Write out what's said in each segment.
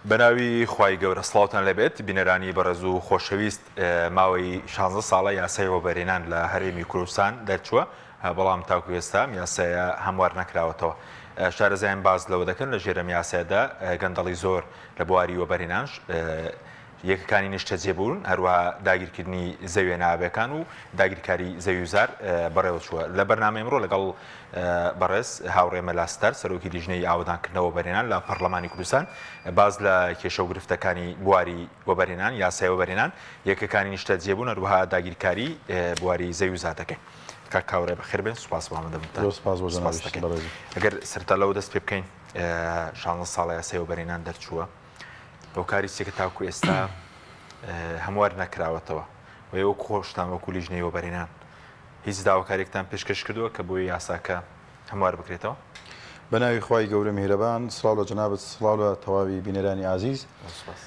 بەناوی خوای گەورە سڵاوتان لێبێت بینەرانی بەڕێز و خۆشەویست ماوەی 16 ساڵە یاسای وەبەرهێنان لە هەرێمی کوردستان دەرچووە بەڵام تاکو ئێستا ئەم یاسایە هەموار نەکراوەتەوە شارەزایان باس لەوە دەکەن لە ژێر ئەم یاسایەدا گەندەڵی زۆر لە بواری وەبەرهێنان یەکەکانی نیشتەجێبوون، هەروەها داگیرکردنی زەویە نایابەکان و داگیرکاری زەوی و زار بەڕێوەچووە. لە بەرنامەی ئەمڕۆ لەگەڵ بەڕێز هاوڕێ مەلا ستار، سەرۆکی لیژنەی ئاوەدانکردنەوە وەبەرهێنان لە پەڕلەمانی کوردستان، باس لە کێشە و گرفتەکانی بواری وەبەرهێنان، یاسای وەبەرهێنان، یەکەکانی نیشتەجێبوون، هەروەها داگیرکاری بواری زەوی و زار دەکەین. کاک کاوڕێ بەخێربێن، سوپاس بۆ ئامادەبوونتان. زۆر سوپاس بۆ سوپاس جەنابیشت دەکەین. بەڕێزم. ئەگەر سەرەتا لەوە دەست پێ بکەین، 16 ساڵە یاسای وەبەرهێنان دەرچووە، هۆکاری چیە کە تاکو ئێستا هەموار نەکراوەتەوە و ئێوە خۆشتان وەکو لیژنەی وەبەرهێنان هیچ داواکاریەکتان پێشکەش کردووە کە بۆی یاساکە هەموار بکرێتەوە؟ بە ناوی خوای گەورە میهرەبان سڵاو لە جەنابت سڵاو لە تەواوی بینەرانی ئازیز. سپاس.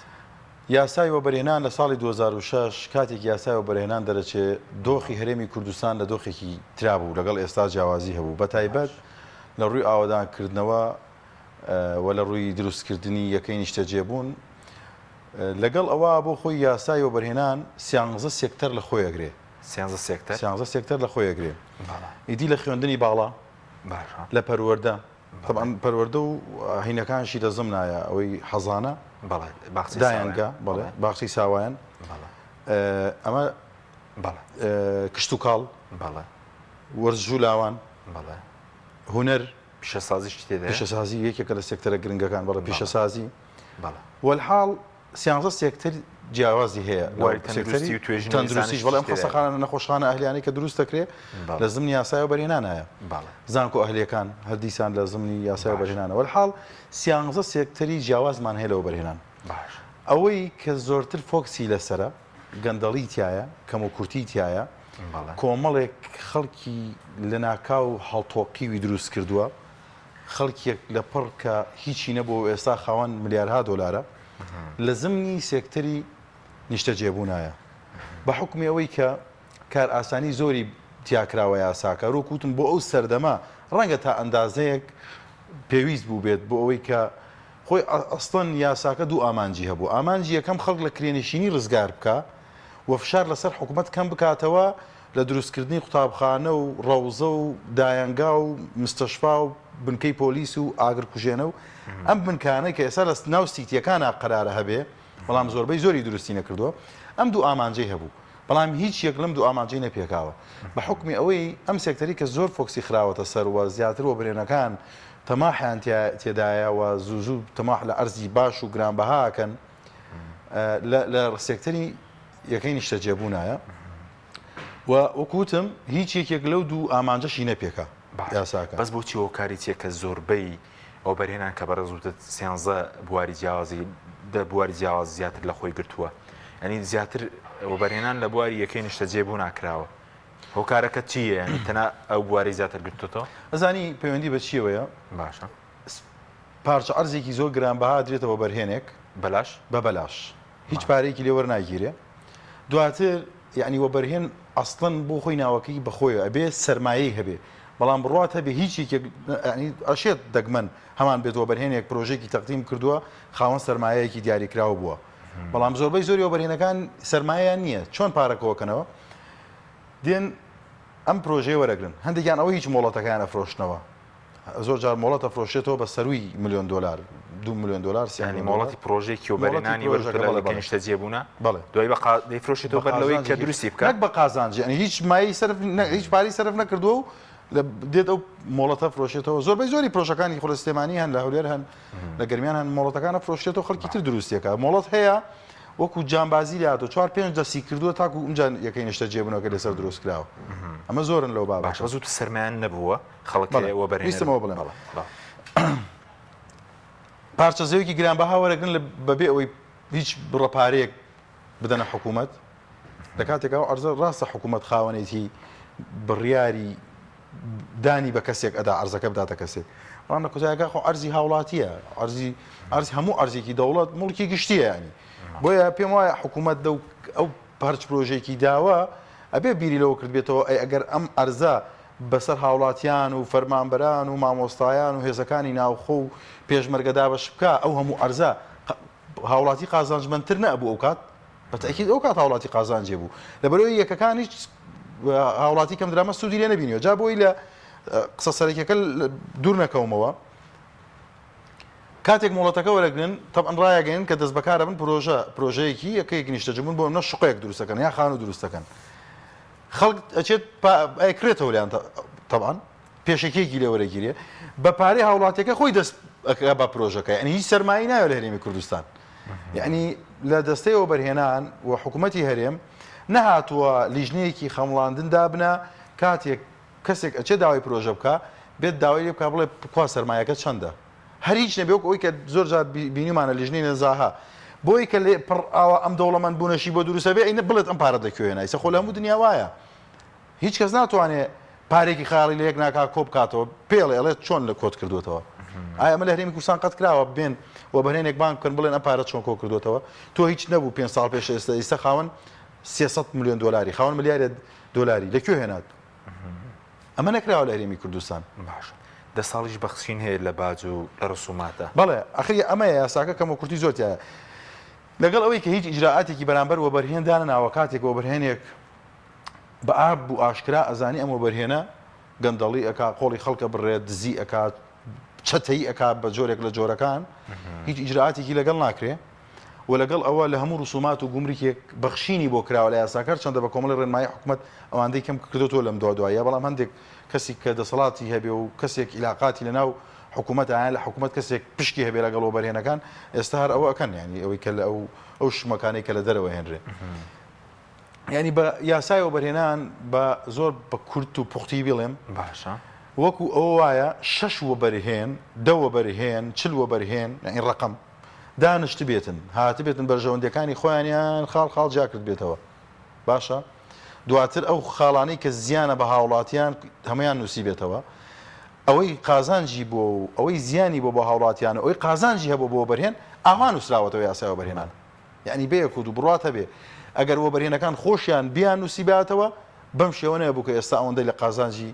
یاسای وەبەرهێنان لە ساڵی 2006 کاتێک یاسای وەبەرهێنان دەرەچێ دۆخی هەرێمی کوردستان لە دۆخێکی ترا بوو لەگەڵ ئێستا جیاوازی هەبوو بەتایبەت لە ڕووی ئاوەدانکردنەوە و لە ڕووی دروستکردنی یەکەی نیشتەجێبوون، لەگەڵ ئەوە بۆ خۆی یاسای وەبەرهێنان سیانزە سێکتەر لە خۆی ئەگرێ. سیانزە سێکتەر؟ سیانزە سێکتەر لە خۆی ئەگرێ. ئیدی لە خوێندنی باڵا، لە پەروەردە، تەبعەن پەروەردە و هینەکانشی لە زمنایە ئەوەی حەزانە، دایەنگە، بەڵێ، باخچەی ساوایان، ئەمە کشتوکاڵ، وەرزش و لاوان، هونەر، پیشەسازیشی تێدایە؟ پیشەسازی یەکێکە لە سێکتەرە گرنگەکان، بەڵێ پیشەسازی. وەلحاڵ سیانزە سێکتەر جیاوازی هەیە. بواری تەندروستی و توێژینەوەی تەندروستیش بەڵێ ئەم خەستەخانە نەخۆشخانە ئەهلیانەی کە دروست دەکرێ لە زمنی یاسای وەبەرهێنانایە. زانکۆ ئەهلیەکان هەر دیسان لە زمنی یاسای وەبەرهێنانە. وەلحاڵ سیانزە سێکتەری جیاوازمان هەیە لە وەبەرهێنان. ئەوەی کە زۆرتر فۆکسی لەسەرە گەندەڵی تیایە، کەموکورتی تیایە، کۆمەڵێک خەڵکی لەناکاو هەڵتۆقیوی دروست کردووە، خەڵکێک لە پڕ کە هیچی نەبووە و ئێستا خاوەن ملیارها دۆلارە، لە زمنی سێکتەری نیشتەجێبوونایە. بە حوکمی ئەوەی کە کارئاسانی زۆری تیا کراوە یاساکە، وەک وتم بۆ ئەو سەردەمە ڕەنگە تا ئەندازەیەک پێویست بووبێت بۆ ئەوەی کە خۆی ئەسڵەن یاساکە دوو ئامانجی هەبوو، ئامانجی یەکەم خەڵک لە کرێنشینی ڕزگار بکا و فشار لەسەر حکومەت کەم بکاتەوە لە دروستکردنی قوتابخانە و ڕەوزە و دایەنگا و مستەشفا و بنکەی پۆلیس و ئاگرکوژێنە و ئەم بنکانەی کە ئێستا لە ناو سیتیەکانا قەرارە هەبێ بەڵام زۆربەی زۆری دروستی نەکردووە ئەم دوو ئامانجەی هەبوو بەڵام هیچ یەک لەم دوو ئامانجەی نەپێکاوە بە حوکمی ئەوەی ئەم سێکتەری کە زۆر فۆکسی خراوەتە سەر و زیاتر وەبرێنەکان تەماحیان تێدایە و زوو زوو تەماح لە ئەرزی باش و گرانبەها ئەکەن لە سێکتەری یەکەی نیشتەجێبوونایە و وەکو وتم هیچ یەکێک لەو دوو ئامانجەشی نەپێکا یاساکە. بەس بۆچی هۆکاری چیە کە زۆربەی وەبەرهێنان کە بەڕێز وتت سیانزە بواری جیاوازی دە بواری جیاواز زیاتر لە خۆی گرتووە یعنی زیاتر وەبەرهێنان لە بواری یەکەی نیشتەجێبوونا کراوە هۆکارەکە چییە یعنی تەنها ئەو بواری زیاتر گرتوتەوە؟ ئەزانی پەیوەندی بە چیەوەیە؟ باشە. پارچە عەرزێکی زۆر گرانبەها ئەدرێتە وەبەرهێنێک بەلاش؟ بە بەلاش هیچ پارەیەکی لێ وەرناگیرێ دواتر یعنی وەبەرهێن ئەسڵەن بۆ خۆی ناوەکەی بەخۆیە ئەبێ سەرمایەی هەبێ بەڵام بڕوات هەبێ هیچ یەکێک یعنی ئەشێت دەگمەن هەمان بێت وەبەرهێنێک پرۆژێکی تەقدیم کردووە خاوەن سەرمایەیەکی دیاریکراو بووە بەڵام زۆربەی زۆری وەبەرهێنەکان سەرمایەیان نییە چۆن پارە کۆکەنەوە دێن ئەم پرۆژەیە وەرەگرن هەندێکیان ئەوە هیچ مۆڵەتەکەیان ئەفرۆشنەوە زۆر جار مۆڵەت ئەفرۆشێتەوە بە سەرووی ملیۆن دۆلار دوو ملیۆن دۆلار سێ یانی ملیۆن دۆلار مۆڵەتی پرۆژەیەکی مۆڵەتی وەبەرهێنانی پرۆژەکە وەرگرتووە بەڵێ لە بەڵێ نیشتەجێبوونە بەڵێ دوای بە قا دەیفرۆشێتەوە بە بەر لەوەی کە قازانجێکی دروستی بکا نەک بە قازانج یانی هیچ مایەی سەرف نە هیچ پارەی سەرف نەکردووە و لە دێت ئەو مۆڵەتە فرۆشێتەوە زۆربەی زۆری پرۆژەکانی خۆ لە سلێمانی هەن لە هەولێر هەن لە گەرمیان هەن مۆڵەتەکان ئەفرۆشرێتەوە خەڵکی تر دروستی ئەکا مۆڵەت هەیە وەکو جامبازی لێ هاتووە چوار پێنج دەستی کردووە تاکو ئمجا یەکەی نیشتەجێبوونەکە لەسەر دروست کراوە ئەمە زۆرن لەو باشە بابەتە بەس وتت سەرمایە نەبووە خەڵک بەڵێ هەیە وەبەرهێنەر ویستم ئەوە بڵێم بەڵێ بەڵێ. پارچە زەویەکی گرانبەها وەرەگرن لە بەبێ ئەوەی هیچ بڕە پارەیەک بدەنە حکوومەت لە کاتێکا ئەو عەرزە ڕاستە حکوومەت خاوەنێتی بڕیاری دانی بە کەسێک ئەدا عەرزەکە بداتە کەسێک بەڵام لە کۆتایەکە خۆ عەرزی هاوڵاتیە عەرزی عەرز هەموو عەرزێکی دەوڵەت موڵکی گشتیە ینی بۆیە پێم وایە حکوومەت لەو ئەو پارچ پرۆژێکی داوە ئەبێ بیری لەوە کردبێتەوە ئەی ئەگەر ئەم عەرزە بەسەر هاوڵاتیان و فەرمانبەران و مامۆستایان و هێزەکانی ناوخۆ و پێشمەرگە دابەش بکا ئەو هەموو عەرزە. هاوڵاتی قازانجمەندتر نەبوو ئەو کات؟ بە تەئکید ئەو کات هاوڵاتی قازانجێ بوو لەبەرئەوەی یەکەکانیش هاوڵاتی کەم درامەت سوودی لێ نەبینیوە جا بۆی لە قسە سەرەکیەکە دوور نەکەومەوە کاتێک مۆڵەتەکە وەرەگرن تەبعەن ڕایەگەین کە دەست بەکارە بن پرۆژە پرۆژەیەکی یەکەیەک نیشتەجێبوون بۆ منە شقەیەک دروستەکەن یا خانوو دروستەکەن خەڵک ئەچێت ئەیکرێتەوە لیان تەبعەن پێشەکیەکی لێ وەرەگیرێ بە پارەی هاوڵاتیەکە خۆی دەست ئەکا بە پرۆژەکە یعنی هیچ سەرمایەی ناوێ لە هەرێمی کوردستان یعنی لە دەستەی وەبەرهێنان و حکوومەتی هەرێم نەهاتووە لیژنەیەکی خەمڵاندن دابنا کاتێک کەسێک ئەچێ داوای پرۆژە بکە بێت داوای لێ بکا بڵێ کوا سەرمایەکە چەندە هەر هیچ نەبێ وەک ئەوەی کە زۆر جار بینیومانە لیژنەی نەزاهە بۆی کە لێ پڕ ئاوا ئەم دەوڵەمەند بوونەشی بۆ دروستە بێ ئەی بڵێت ئەم پارە دەکوێ هێنای سە خۆ لە هەموو دنیا وایە هیچ کەس ناتوانێ پارەیەکی خەیاڵی لە یەک ناکا کۆ بکاتەوە پێڵێ ئەڵێ چۆن لە کۆت کردوێتەوە ئایا ئەمە لە هەرێمی کوردستان قەت کراوە بێن وەبەرهێنێک بانگ بکەن بڵێن ئەم پارە چۆن کۆ کردوێتەوە تۆ هیچ نەبوو پێ ساڵ پێش ئێستا ئێستا خاوەن 300 میلیۆن دلاری خاوەن ملیارێ دلاری لە کوێ هێنات ئەمە نەکراوە لە هەرێمی کوردستان باشە دە ساڵیش بەخشین هەیە لە باج و لە ڕسوماتە بەڵێ ئەخری ئەمەیە یاساکە کەم و کورتی زۆر تیایە لەگەڵ ئەوەی کە هیچ ئیجرائاتێکی بەرامبەر وەبەرهێن دانەناوە کاتێک وەبەرهێنێک بە ئاب و ئاشکرا ئەزانی ئەم وەبەرهێنە گەندەڵی ئەکا قۆڵی خەڵک ئەبڕێ دزی ئەکا چەتەیی ئەکا بە جۆرێک لە جۆرەکان هیچ ئیجرائاتێکی لەگەڵ ناکرێ و لەگەڵ ئەوە لە هەموو ڕسومات و گومرکێک بەخشینی بۆ کراوە لە یاساکە هەرچەندە بە کۆمەڵی ڕێنمایی حکومەت ئەواندەی کەم کردۆتەوە لەم دوا دواییە بەڵام هەندێک کەسی کە دەسەڵاتی هەبێ و کەسێک ئیلاقاتی لەناو حکوومەت یان لە حکوومەت کەسێک پشکی هەبێ لەگەڵ وەبەرهێنەکان ئێستا هەر ئەوە ئەکەن یانی ئەوەی کە لە ئەو ئەو شمەکانەی کە لە دەرەوە هێنرێ یانی بە یاسای وەبەرهێنان بە زۆر بە کورت و پوختی بڵێم باشە وەکو ئەوە وایە شەش وەبەرهێن دە وەبەرهێن چل وەبەرهێن یانی ڕەقەم دانشتبێتن هاتبێتن بەرژەوەندیەکانی خۆیانیان خاڵ خاڵ جیا کردبێتەوە باشە دواتر ئەو خاڵانەی کە زیانە بە هاوڵاتیان هەمویان نووسیبێتەوە ئەوەی قازانجی بۆ و ئەوەی زیانی بۆ بۆ هاوڵاتیان و ئەوەی قازانجی هەبوو بۆ وەبەرهێن ئاوا نووسراوەتەوە یاسای وەبەرهێنان یەعنی بێ یەک و دوو بڕوات هەبێ ئەگەر وەبەرهێنەکان خۆشیان بیان نووسیباتەوە بەم شێوە نەبوو کە ئێستا ئەوەندەی لە قازانجی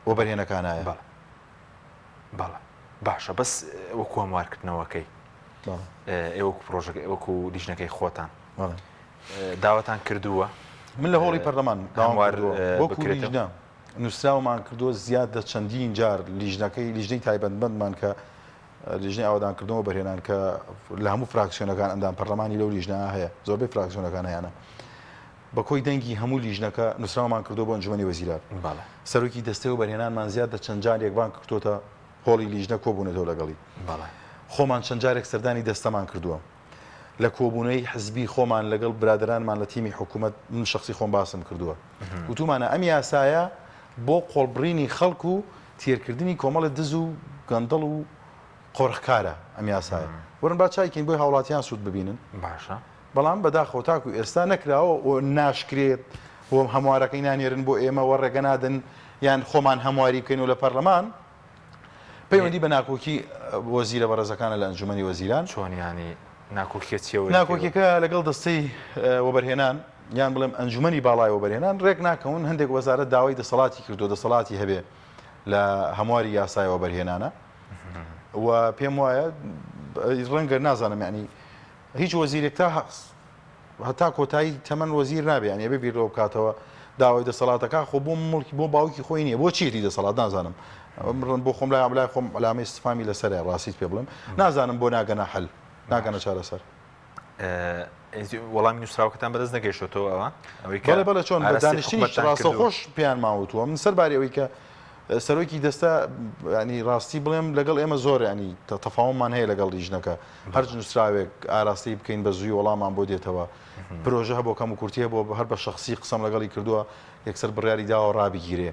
وەبەرهێنەکانایە. بەڵێ بەڵێ باشە بەس وەکو هەموارکردنەوەکەی ئێوە وەکو پرۆژەکە وەکو لیژنەکەی خۆتان داواتان کردووە؟ من لە هۆڵی پەرلەمان داوام کردووە وەکو لیژنە نووسراومان کردووە زیاد لە چەندین جار لیژنەکەی لیژنەی تایبەتمەندمان کە لیژنەی ئاوەدانکردنەوە وەبەرهێنان کە لە هەموو فراکسیۆنەکان ئەندام پەرلەمانی لەو لیژنە هەیە، زۆربەی فراکسیۆنەکان هەیانە. بە کۆی دەنگی هەموو لیژنەکە نووسراومان کردووە بۆ ئەنجومەنی وەزیران. سەرۆکی دەستەی وەبەرهێنانمان زیاد لە چەند جارێک بانگ کردۆتە هۆڵی لیژنە کۆبوونەتەوە لەگەڵی. خۆمان چەند جارێک سەردانی دەستەمان کردووە. لە کۆبوونەوەی حزبی خۆمان لەگەڵ برادەرانمان لە تیمی حکوومەت من شەخسی خۆم باسم کردووە. وتوومانە ئەم یاسایە بۆ قۆڵبڕینی خەڵک و تێرکردنی کۆمەڵێ دز و گەندەڵ و قۆرخکارە ئەم یاسایە. وەرن با چای کەین بۆی هاوڵاتیان سوود ببینن. باشە. بەڵام بەداخەوە تاکو ئێستا نەکراوە و ناشکرێت و هەموارەکەی نانێرن بۆ ئێمە و ڕێگە نادەن یان خۆمان هەمواری بکەین و لە پەرلەمان پەیوەندی بە ناکۆکی وەزیرە بەڕێزەکانە لە ئەنجومەنی وەزیران. چۆن یانی ناکۆکیە چیە وەری ناکۆکیەکە لەگەڵ دەستەی وەبەرهێنان یان بڵێم ئەنجومەنی باڵای وەبەرهێنان ڕێک ناکەون هەندێک وەزارەت داوای دەسەڵاتی کردووە دەسەڵاتی هەبێ لە هەمواری یاسای وەبەرهێنانە و پێم وایە ڕەنگە نازانم یانی هیچ وەزیرێک تا هەتا کۆتایی تەمەن وەزیر نابێ یانی ئەبێ بیر لەوە بکاتەوە داوای دەسەڵاتەکە خۆ بۆ مڵکی بۆ باوکی خۆی نییە بۆ چیەتی دەسەڵات نازانم بۆ خۆم لای لای خۆم عەلامەی استفامی لەسەرە ڕاستیت پێ بڵێم نازانم بۆ ناگەنە حل ناگەنە چارەسەر. وەڵامی نووسراوەکەتان بەدەست نەگەیشتۆتەوە ئەوە ئەوەی کە بەڵێ بەڵێ چۆن بە ئاراستەی دانیشتنیش حکومەتتان کردووە؟ ڕاستەوخۆش پێیانمان وتووە من سەرباری ئەوەی کە سەرۆکی دەستە ینی ڕاستی بڵێم لەگەڵ ئێمە زۆر ینی تەفاوممان هەیە لەگەڵ لیژنەکە هەرچ نووسراوێک ئاراستەی بکەین بە زووی وەڵامان بۆ دێتەوە پرۆژە هەبوو کەم و کورتی هەبوو هەر بە شخصی قسەم لەگەڵی کردووە یەکسەر بڕیاری داوە ڕابگیرێ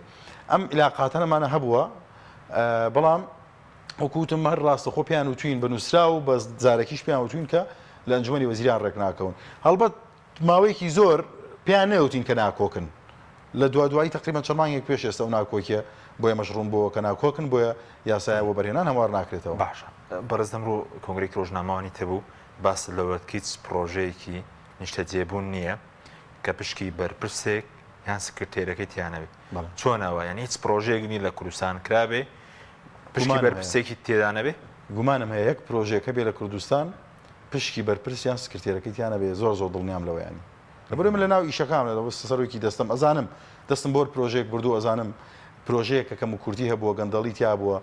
ئەم عیلاقاتەنەمانە هەبووە بەڵام وەکو وتم هەر ڕاستەخۆ پێیان وتوین بە نووسراو و بە زارەکیش پێیان وتوین کە لە ئەنجومەنی وەزیران ڕێک ناکەون هەڵبەت ماوەیەکی زۆر پێیان نەوتین کە ناکۆکن لە دوا دوایی تقریبا چەند مانگێک پێش ئێستا ئەو ناکۆکیە بۆ ئێمەش ڕوون بۆوە کە ناکۆکن بۆیە یاسای وەبەرهێنان هەموار ناکرێتەوە. باشە بەڕێز ئەمڕۆ کۆنگرەیەکی ڕۆژنامەوانیت هەبوو باست لەوە کرد هیچ پڕۆژەیەکی نیشتەجێبوون نییە کە پشکی بەرپرسێک یان سکرتێرەکەی تیا نەبێت چۆن ئەوە یانی هیچ پڕۆژەیەک نییە لە کوردستان کرابێ پشکی بەرپرسێکی تێدا نەبێ؟ گومانم هەیە یەک پرۆژەیەک هەبێ لە کوردستان. پشکی بەرپرس یان سکرتێرەکەی تیا نەبێ زۆر زۆر دڵنیام لەوە یانی لەبەرئەوەی من لەناو ئیشەکام لە سەرۆکی دەستەم ئەزانم دەستم بۆر پرۆژەیەک بردووە ئەزانم پرۆژەیەک کە کەم و کورتی هەبووە گەندەڵی تیا بووە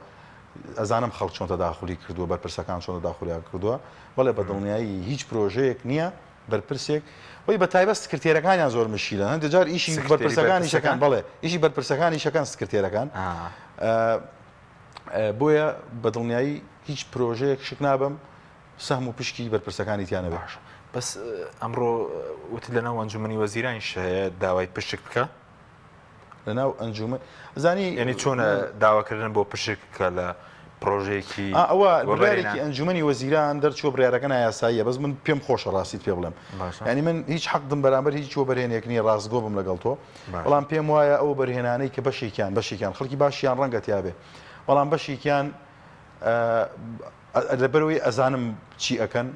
ئەزانم خەڵک چۆن تەداخولی کردووە بەرپرسەکان چۆن تەداخولیان کردووە بەڵێ بە دڵنیایی هیچ پرۆژەیەک نییە بەرپرسێک وی بە تایبەت سکرتێرەکانیان زۆر مشیلە هەندێک جار ئیشی بەرپرسەکانی شەکان بەڵێ ئیشی بەرپرسەکانی شەکان سکرتێرەکان بۆیە بە دڵنیایی هیچ پرۆژەیەک شک نابم سەهم و پشکی بەرپرسەکانی تیا نەبێت. باشە بەس ئەمڕۆ وتت لەناو ئەنجومەنی وەزیرانیش هەیە داوای پشک بکە؟ لەناو ئەنجومەن زانی یعنی چۆنە داواکردن بۆ پشک کە لە پرۆژەیەکی ئەوە بڕیارێکی ئەنجومەنی وەزیران دەرچووە بڕیارەکە نایاساییە بەس من پێم خۆشە ڕاستیت پێ بڵێم یعنی من هیچ حەقدم بەرامبەر هیچ وەبەرهێنێک نییە ڕاستگۆ بم لەگەڵ تۆ بەڵام پێم وایە ئەو بەرهێنانەی کە بەشێکیان بەشێکیان خەڵکی باشیان ڕەنگە تیاابێ بەڵام بەشێکیان لەبەرئەوەی ئەزانم چی ئەکەن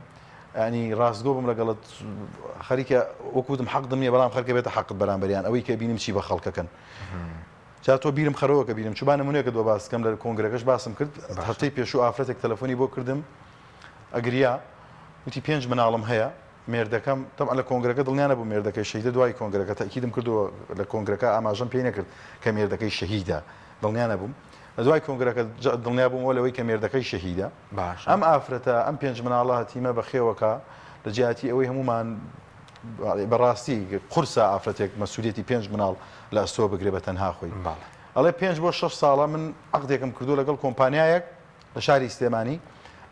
ینی ڕاستگۆ بم لەگەڵت خەریکە وەکوتم حەقدم نییە بەڵام خەرکە بێتە حەقت بەرامبەریان ئەوەی کە بینیم چی بە خەڵکەکەن جا تۆ بیرم خەرەوە کە بیرم چوبا نمونەیەکت بۆ باس کەم لە کۆنگرەکەش باسم کرد هەفتەی پێشوو ئافرەتێک تەلەفۆنی بۆ کردم ئەگریا وتی پێنج مناڵم هەیە مێردەکەم تەبعەن لە کۆنگرەکە دڵنیا نەبوو مێردەکەی شەهیدە دوای کۆنگرەکە تەئکیدم کردەوە لە کۆنگرەکە ئاماژەم پێی نەکرد کە مێردەکەی شەهیدە دڵنیا نەبووم لە دوای کۆنگرەکە دڵنیا بوومەوە لەوەی کە مێردەکەی شەهیدە باشە ئەم ئافرەتە ئەم پێنج مناڵە هەتیمە بەخێوەکە لە جیاتی ئەوەی هەموومان بەڕاستی قورسە ئافرەتێک مەسولیەتی پێنج مناڵ لە ئەستۆ بگرێ بە تەنها خۆی بەڵێ. ئەڵێ پێنج بۆ شەش ساڵە من عەقدێکم کردووە لەگەڵ کۆمپانیایەک لە شاری سلێمانی،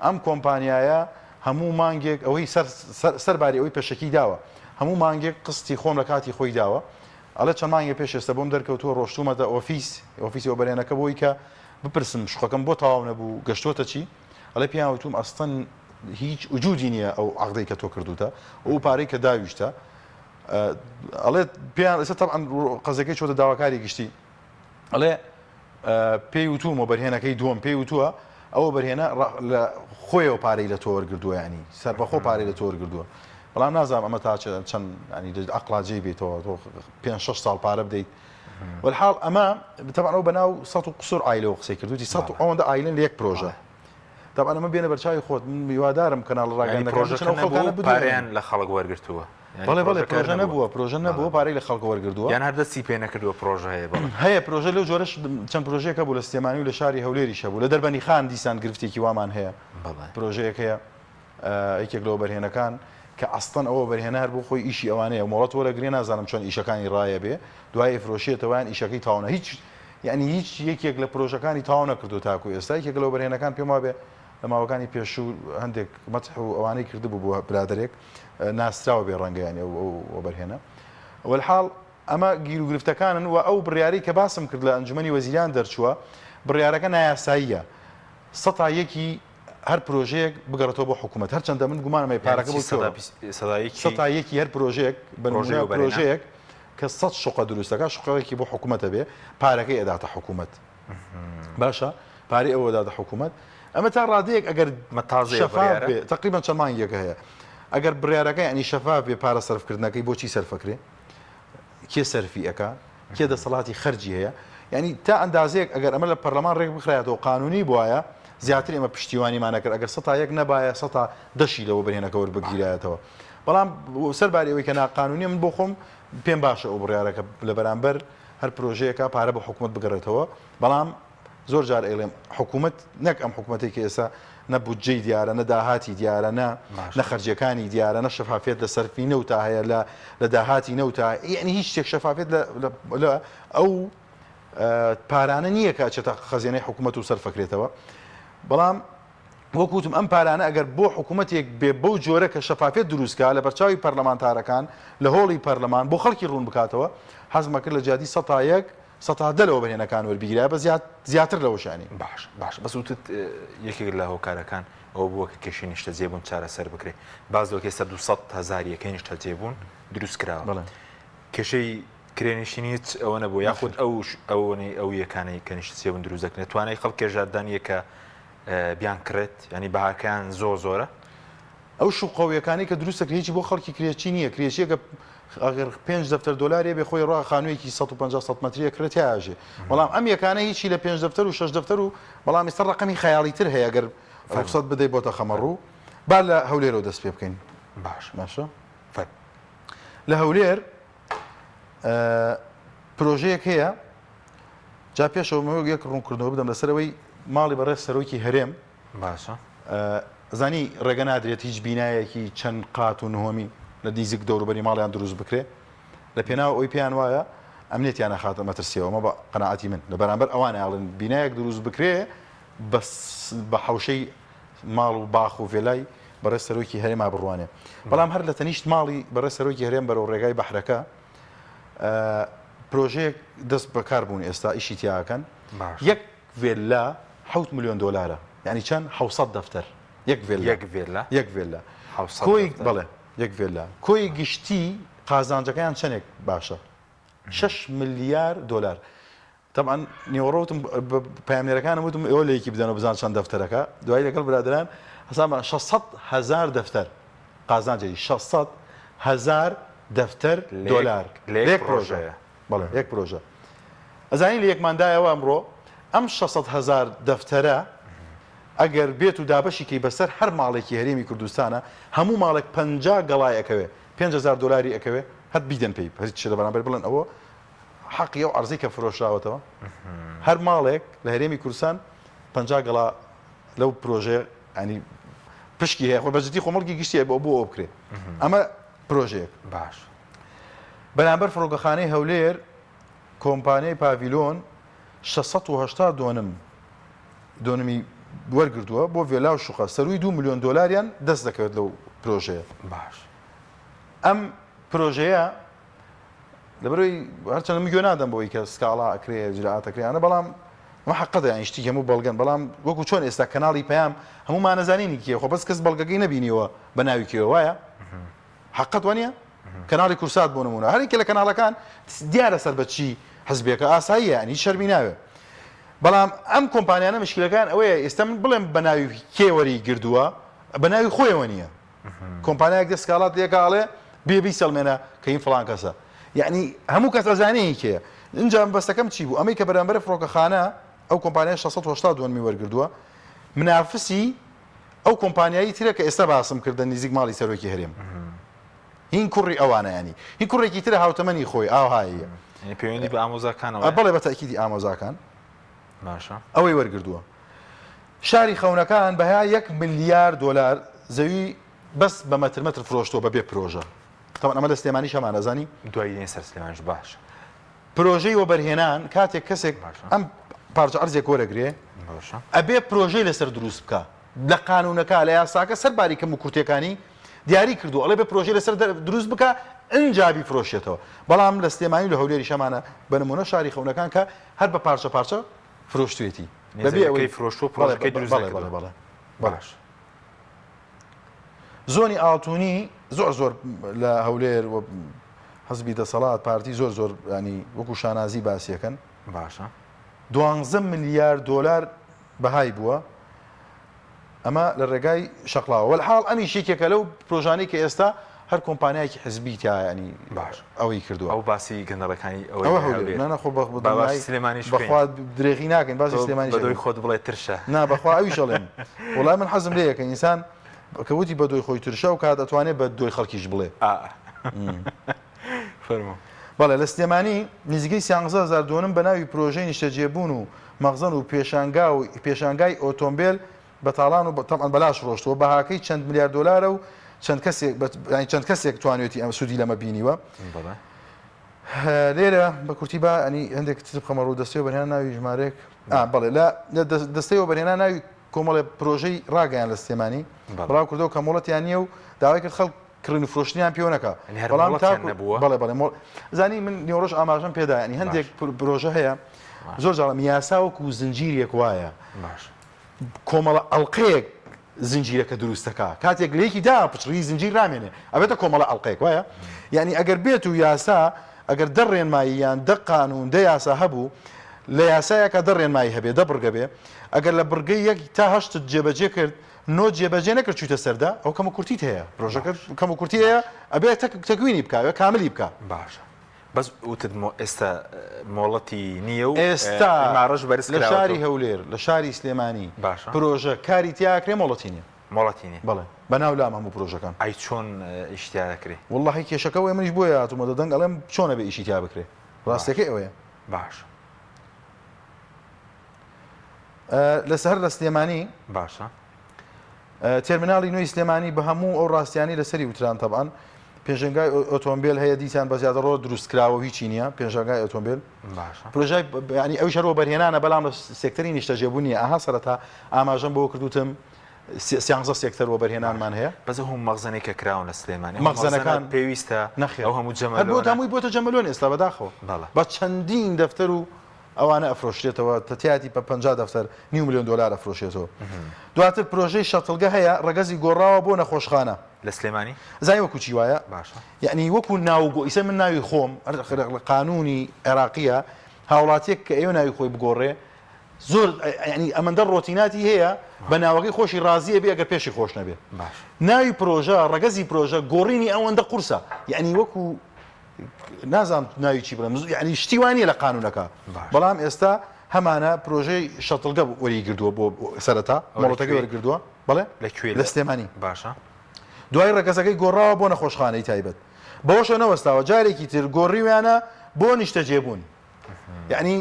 ئەم کۆمپانیایە هەموو مانگێک ئەوەی سەر سەرباری ئەوەی پێشەکی داوە، هەموو مانگێک قستی خۆم لە کاتی خۆی داوە، ئەڵێ چەند مانگێک پێش ئێستا بۆم دەرکەوتووە ڕۆشتوومەتە ئۆفیس، ئۆفیسی وەبەرهێنەکە بۆی کە بپرسم شوقەکەم بۆ تەواو نەبوو گەشتۆتە چی؟ ئەڵێ پێیان وتووم ئەستەن هیچ وجودی نییە ئەو عەقدەی کە تۆ کردووتە و ئەو پارەی کە داویشتە ئەڵێ پێیان ئێستا تەبعەن قەزیەکەی چۆتە داواکاری گشتی ئەڵێ پێی وتووم وەبەرهێنەکەی دووەم پێی وتووە ئەو وەبەرهێنە لە خۆیەوە پارەی لە تۆ وەرگردووە ینی سەربەخۆ پارەی لە تۆ وەرگردووە بەڵام نازانم ئەمە تا چەند ینی عەقڵا جێی بێتەوە تۆ پێ شەش ساڵ پارە بدەیت والحاڵ ئەمە تەبعەن ئەو بەناو سەد و قسوور عایلەوە قسەی کردوتی سەد و ئەوەندە عایلن لە یەک پرۆژە تەبعەن ئەمە بێنە بەرچاوی خۆت من هیوادارم کەناڵە ڕاگەیاندنەکان بچن ئەو خەڵکانە بدوێنن. پارەیان لە خەڵک وەرگرتووە. بەڵێ بەڵێ پرۆژە نەبووە پرۆژە نەبووە پارەی لە خەڵک وەرگردووە. یان هەر دەستی پێ نەکردووە پرۆژە هەیە بەڵێ. هەیە پرۆژە لەو جۆرەش چەند پرۆژەیەک هەبوو لە سلێمانی و لە شاری هەولێریش هەبوو لە دەربەنیخان دیسان گرفتێکی وامان هەیە پرۆژەیەک هەیە یەکێک لە وەبەرهێنەکان کە ئەسڵەن ئەو وەبەرهێنە هەر بۆ خۆی ئیشی ئەوانەیە مۆڵەت وەرەگرێ نازانم چۆن ئیشەکانی ڕایە بێ دوای ئەیفرۆشێتەوە یان ئیشەکەی تەواو نە هیچ یعنی هیچ یەکێک لە پرۆژەکانی تەواو نەکردو تاکو ئێستا یەکێک لە وەبەرهێنەکان پێم وابێ لە ماوەکانی پێشوو هەندێک مەتح و ئەوانەی کردبوو بۆ برادەرێک ناسراوە بێ ڕەنگە یانی ئەو وەبەرهێنە وەلحاڵ ئەمە گیروگرفتەکانن و ئەو بڕیارەی کە باسم کرد لە ئەنجومەنی وەزیران دەرچووە بڕیارەکە نایاساییە سەتا یەکی هەر پرۆژەیەک بگەڕێتەوە بۆ حکوومەت هەرچەندە من گومانم هەیە پارەکە بۆ کوێوە سەتا یەکی هەر پرۆژەیەک بە نموونە پرۆژەیەک کە سەد شوقە دروست دەکات شوقەیەکی بۆ حکوومەت هەبێ پارەکەی ئەداتە حکوومەت باشە پارەی ئەوە دادە حکوومەت ئەمە تا ڕادەیەک ئەگەر شەفاف بێ تقریبا چەند مانگێکە هەیە ئەگەر بڕیارەکە ینی شەفاف بێ پارە سەرفکردنەکەی بۆچی سەرفەکرێ کێ سەرفی ئەکا کێ دەسەڵاتی خەرجی هەیە یعنی تا ئەندازەیەک ئەگەر ئەمە لە پەرلەمان ڕێک بخرایەتەوە قانونی بواە زیاتر ئێمە پشتیوانیمان نەکرد ئەگەر سەتا یەک نەبایە سەتا دەشی لەوە بەرهێنەکە وەربگیرایەتەوە بەڵام سەرباری ئەوەی کە ناقانونیە من بۆ خۆم پێم باشە ئەو بڕیارەکە لە بەرامبەر هەر پرۆژەیەکە پارە بۆ حکوومەت بگەڕێتەوە بەڵام زۆر جار ئەیڵێم حکوومەت نەک ئەم حکوومەتەی کە ئێستا نە بودجەی دیارە نە داهاتی دیارە نە نە خەرجیەکانی دیارە نە شەفافیەت لە سەرفی نەوتا هەیە لە لە داهاتی نەوتا یعنی هیچ شتێک شەفافیەت لە لە ئەو پارانە نییە کە ئەچێتە خەزێنەی حکوومەت و سەرفەکرێتەوە بەڵام وەک وتم ئەم پارانە ئەگەر بۆ حکوومەتێک بێ بەو جۆرە کە شەفافیەت دروست کا لە بەرچاوی پەرلەمانتارەکان لە هۆڵی پەرلەمان بۆ خەڵکی ڕوون بکاتەوە حەزمە کرد لە جیاتی سەتا یەک سەتا دە لە وەبەرهێنەکان وەربگیرایە بە زیاد زیاتر لەوەش یانی. باش باش بەس وتت یەکێک لە هۆکارەکان ئەوە بووە کە کێشەی نیشتەجێبوون چارەسەر بکرێ باس لەوە کە ئێستا 200 هەزار یەکەی نیشتەجێبوون دروست کراوە بەڵێ. کێشەی کرێنشینی هیچ ئەوە نەبوو یاخود ئەو ئەوەی ئەو یەکانەی کە نیشتەجێبوون دروست دەکرێت توانای خەڵک کێژاردان یە کە بیان کڕێت ینی بەهاکەیان زۆر زۆرە. ئەو شوقە و یەکانەی کە دروست دەکرێت هیچی بۆ خەڵکی کرێچی نییە، کرێچیەکە ئەگەر پێنج دەفتەر دۆلارێ بێ خۆی ڕا خانوویەکی 150 100 مەتریە کرێ تیاژێ بەڵام ئەم یەکانە هیچی لە پێنج دەفتەر و شەش دەفتەر و بەڵام ئێستا ڕقمی خەیاڵی تر هەیە گەر ڕوخسەت بدەی بۆتە خەمەڕوو. با لە هەولێرەوە دەست پێ بکەین. باشە. باشە. فەرموو. لە هەولێر پرۆژەیەک هەیە جا پێشەوە مەوە یەک ڕوونکردنەوە بدەم لەسەر ئەوەی ماڵی بەڕێز سەرۆکی هەرێم باشە زانی ڕێگە نادرێت هیچ بینایەکی چەند قات و نهۆمی لە نیزیک دەوروبەری ماڵیان دروست بکرێ لە پێناو ئەوی پێیان وایە ئەمنیەتیان ئەخاتە مەترسیەوە ئەمە بە قەناعەتی من لە بەرامبەر ئەوان ئاڵن بینایەک دروست بکرێ بەس بە حەوشەی ماڵ و باخ و ڤێلای بەڕێز سەرۆکی هەرێما بڕوانێ بەڵام هەر لە تەنیشت ماڵی بەڕێز سەرۆکی هەرێم بەرەو ڕێگای بەحرەکە پرۆژەیەک دەست بەکار بوون ئێستا ئیشی تیاکەن یەک ڤێللا حەوت ملیۆن دۆلارە یعنی چەند حەوسەد دەفتەر یەک ڤێللا یەک ڤێللا یەک ڤێللا کۆی بەڵێ یەک ڤێللا کۆی گشتی قازانجەکەیان چەندێک باشە شەش ملیار دۆلار تەبعەن نیوەڕۆ وتم بە پەیامنێرەکانم وتم ئێوە لە یەکی بدەنەوە بزان چەند دەفتەرەکە دوایی لەگەڵ برادەران حسابمان 600 هەزار دەفتەر قازانجی 600 هەزار دەفتەر دۆلار لە یەک پرۆژەیە بەڵێ یەک پرۆژە ئەزانی لە یەکماندایەوە ئەمڕۆ ئەم 600 هەزار دەفتەرە ئەگەر بێت و دابەشی کەی بەسەر هەر ماڵێکی هەرێمی کوردستانە هەموو ماڵێک 50 گەڵای ئەکەوێ 5000 دۆلاری ئەکەوێ هەر بیدەن پێی هەر چ لە بەرامبەر بڵێن ئەوە حەقی ئەو عەرزەی کە فرۆشراوەتەوە هەر ماڵێک لە هەرێمی کوردستان 50 گەڵا لەو پرۆژەیە ینی پشکی هەیە خۆ بەجدی خۆ مڵکی گشتیە بۆ بۆ ئەو بکرێ ئەمە پرۆژەیەک باش بەرامبەر فڕۆکەخانەی هەولێر کۆمپانیای پاڤیلۆن 680 دۆنم دۆنمی وەرگرتووە بۆ ڤێلا و شوقە سەروی 2 میلیۆن دۆلاریان دەست دەکەوێت لەو پرۆژەیە باش ئەم پرۆژەیە لەبەرئەوەی هەرچەندە من گوێ نادەم بەوەی کە سکاڵا ئەکرێ ئیجرائات ئەکرێ یانە بەڵام ئەمە حەقەتە یانی شتی هەموو بەڵگەن بەڵام وەکو چۆن ئێستا کەناڵی پەیام هەموومان ئەزانین کێ خۆ بەس کەس بەڵگەکەی نەبینیوە بە ناوی کێوە وایە حەقەت وانە کەناڵی کورسات بۆ نمونە هەرێکە لە کەناڵەکان دیارە سەر بە چی حزبێکە ئاساییە ینی شەرمی ناوێ بەڵام ئەم کۆمپانیانە مشکلەکان ئەوەیە ئێستا من بڵێم بە ناوی کێ وەری گردووە بە ناوی خۆیەوە نییە کۆمپانیایەک دێ سکاڵات لێکا ئەڵێ بێ بیسەلمێنە کە هین فڵان کەسە یعنی هەموو کەس ئەزانێ هی کێیە ئینجا مەبەستەکەم چی بوو ئەمەی کە بەرامبەر فڕۆکەخانە ئەو کۆمپانیای 680 دۆنمی وەرگردووە منافسی ئەو کۆمپانیایی ترە کە ئێستا باسم کردە نزیک ماڵی سەرۆکی هەرێم هین کوڕی ئەوانە ینی هی کوڕێکی ترە هاوتەمەنی خۆی ئاوهایە پەیوەندی بە ئامۆزاکانەوە بەڵێ بە تەئکیدی ئامۆزاکان باشە ئەوەی وەرگردووە شاری خەونەکان بەها یەک ملیار دۆلار زەوی بەس بە مەتر مەتر فرۆشتووە بەبێ پرۆژە تەبعەن ئەمە لە سلێمانیش هەمان ئەزانی؟ دوای دێین سەر سلێمانیش باشە. پرۆژەی وەبەرهێنان کاتێک کەسێک باشە. ئەم پارچە عەرزێک وەرەگرێ باشە. ئەبێ پرۆژەی لەسەر دروست بکا لە قانوونەکە لە یاساکە سەر باری کەم و کورتیەکانی دیاری کردووە ئەڵێ بێ پرۆژەی لەسەر دروست بکا ئنجا بیفرۆشێتەوە بەڵام لە سلێمانی و لە هەولێریش هەمانە بە نموونە شاری خەونەکان کە هەر بە پارچە پارچە فرۆشتوێتی بەبێ ئەوەی فرۆشتووە پرۆژەکەی دروست بەڵێ بەڵێ بەڵێ باش زۆنی ئاڵتونی زۆر زۆر لە هەولێر و حزبی دەسەڵات پارتی زۆر زۆر ینی وەکو شانازی باسیەکەن باشە دوانزە ملیار دۆلار بەهای بووە ئەمە لە ڕێگای شەقڵاوە وەلحاڵ ئەمیش یەکێکە لەو پرۆژانەی کە ئێستا هەر کۆمپانیایەکی حزبی تیا ینی باش ئەوەی کردووە. ئەو باسی گەندەڵەکانی ئەوەی ئەوە هەولێر. هەولێر نا نا خۆ بە با باسی دڵنیایی سلێمانیش بکەین. بەخوا درێغی ناکەین باسی تۆ سلێمانیش بە دۆی ئەکەین. خۆت بڵێ ترشە. نا بەخوا ئەویش ئەڵێم وەڵای من حەزم لێیە کە ئینسان کە وتی بە دۆی خۆی ترشە ئەو کات ئەتوانێ بە دۆی خەڵکیش بڵێ. ئا فەرموو. بەڵێ لە سلێمانی نزیکەی 13000 دۆنم بە ناوی پرۆژەی نیشتەجێبوون و مەخزەن و پێشانگا و پێشانگای ئۆتۆمبێل بە تاڵان و تەبعەن بەلاش ڕۆشتووە بەهاکەی چەند ملیار دۆلارە و چەند کەسێک یانی چەند کەسێک توانیوێتی ئەم سوودی لەمە بینیوە. بەڵێ. لێرە بە کورتی با ئەنی هەندێک تر بخەمە ڕوو دەستەی وەبەرهێنان ناوی ژمارەیەک ئا بەڵێ لە دەستەی وەبەرهێنان ناوی کۆمەڵێ پرۆژەی ڕاگەیان لە سلێمانی بەڵێ. بڵاو کردەوە کە مۆڵەتیان نییە و داوای کرد خەڵک کڕین و فرۆشتنیان پێوە نەکا یانی هەر بەڵام مۆڵەتیان تاکو نەبووە؟ بەڵێ بەڵێ مۆڵ زانی من نیوەڕۆژ ئاماژەم پێدا یانی هەندێک باش. پرۆژە هەیە باش. زۆر جاڵم یاسا وەکو زنجیرێک وایە باش. کۆمەڵە ئەڵقەیەک زنجیرەکە دروست دەکا کاتێک لە یەکی دا پچڕی زنجیر نامێنێ ئەبێتە کۆمەڵە ئەڵقەیەک وایە یعنی ئەگەر بێت و یاسا ئەگەر دە ڕێنمایی یان دە قانون دە یاسا هەبوو لە یاسایەکە دە ڕێنمایی هەبێ دە بڕگە بێ ئەگەر لە بڕگەی یەک تا هەشتت جێبەجێ کرد نۆ جێبەجێ نەکرد چوویتە سەردا ئەو کەم و کورتیت هەیە پرۆژەکە کەم و کورتی هەیە ئەبێ تەکوینی بکا کاملی بکا باشە بەس وتت مۆ ئێستا مۆڵەتی نییە و ئێستا ئیمارەش بەرز لە شاری کراوەتەوە. هەولێر لە شاری سلێمانی باشە. پرۆژە کاری تیا ئەکرێ مۆڵەتی نییە. مۆڵەتی نیە. بەڵێ بەناو لام هەموو پرۆژەکان. ئەی چۆن ئیشی تیا دەکرێ؟ وەڵاهی کێشەکە ئەوەیە منیش بۆیە هاتوومەتە دەنگ ئەڵێم چۆن ئەبێ ئیشی تیا بکرێ ڕاستیەکەی ئەوەیە. باشە. لە سەر لە سلێمانی. باشە. تێرمیناڵی نوێی سلێمانی بە هەموو ئەو ڕاستیانەی لەسەری وتران تەبعەن پێشەنگای ئۆتۆمبێل هەیە دیسان بە زیادەڕۆ دروست کراوە و هیچی نییە پێشەنگای ئۆتۆمبێل باشە پرۆژای ینی ئەویش هەر وەبەرهێنانە بەڵام لە سێکتەری نیشتەجێبوون نییە ئەها سەرەتا ئاماژەم بۆ کردوتم سیانزە سێکتەر وەبەرهێنانمان هەیە بەس ئەو هەموو مەخزەنەی کە کراون لە سلێمانی ئەو مەخزەنەکان مەخزەنە پێویستە نەخێر ئەو هەموو هەر بۆ جەمەلۆنە هەمووی بۆتە جەمەلۆن ئێستا بەداخەوە بەڵێ بە چەندین دەفتەر و ئەوانە ئەفرۆشرێتەوە تەتیاتی بە 50 دەفتەر نیو ملیۆن دۆلار ئەفرۆشێتەوە دواتر پرۆژەی شەتڵگە هەیە ڕەگەزی گۆڕاوە بۆ نەخۆشخانە لە سلێمانی زانی وەکو چی وایە باشە یعنی وەکو ناو گۆ ئیسە من ناوی خۆم قانونی عێراقیە هاوڵاتیەک کە ئێوە ناوی خۆی بگۆڕێ زۆر یعنی ئەمەندە ڕۆتیناتی هەیە بە ناوەکەی خۆشی ڕازیە بێ ئەگەر پێشی خۆش نەبێ باش ناوی پرۆژە ڕەگەزی پرۆژە گۆڕینی ئەوەندە قورسە یعنی وەکو نازانم ناوی چی بڵێم یعنی شتی وا نییە لە قانونەکە بەڵام ئێستا هەمانە پرۆژەی شەتڵگە وەری گردووە بۆ سەرەتا مۆڵەتەکەی وەرگردووە بەڵێ لە کوێ لە سلێمانی باشە دوای ڕەگەزەکەی گۆڕاوە بۆ نەخۆشخانەی تایبەت بەوەشە نەوەستاوە جارێکی تر گۆڕیویانە بۆ نیشتەجێبوون یعنی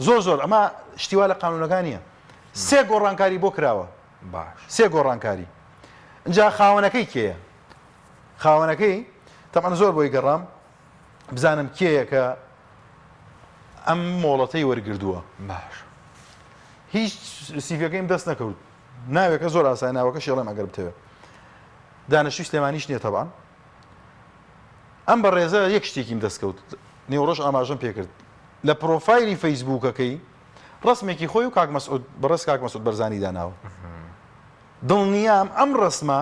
زۆر زۆر ئەمە شتیوا لە قانونەکان نییە سێ گۆڕانکاری بۆ کراوە باش سێ گۆڕانکاری اینجا خاوەنەکەی کێیە خاوەنەکەی تەبعەن زۆر بۆی گەڕام بزانم کێیە کە ئەم مۆڵەتەی وەرگردووە باش هیچ سیڤەکەیم دەست نەکەوت ناوێکە زۆر ئاسای ناوەکە شێڵێم ئەگەر بتەوێت دانشتوی سلێمانیش نییە تەبان ئەم بەڕێزە یەک شتێکیم دەستکەوت نێوڕۆژ ئاماژەم پێکرد لە پرۆفایلی فەیسبووکەکەی ڕسمێکی خۆی و کاک مەسعود بەڕێز کاک مەسعود بەرزانی داناوە دڵنیام ئەم ڕەسمە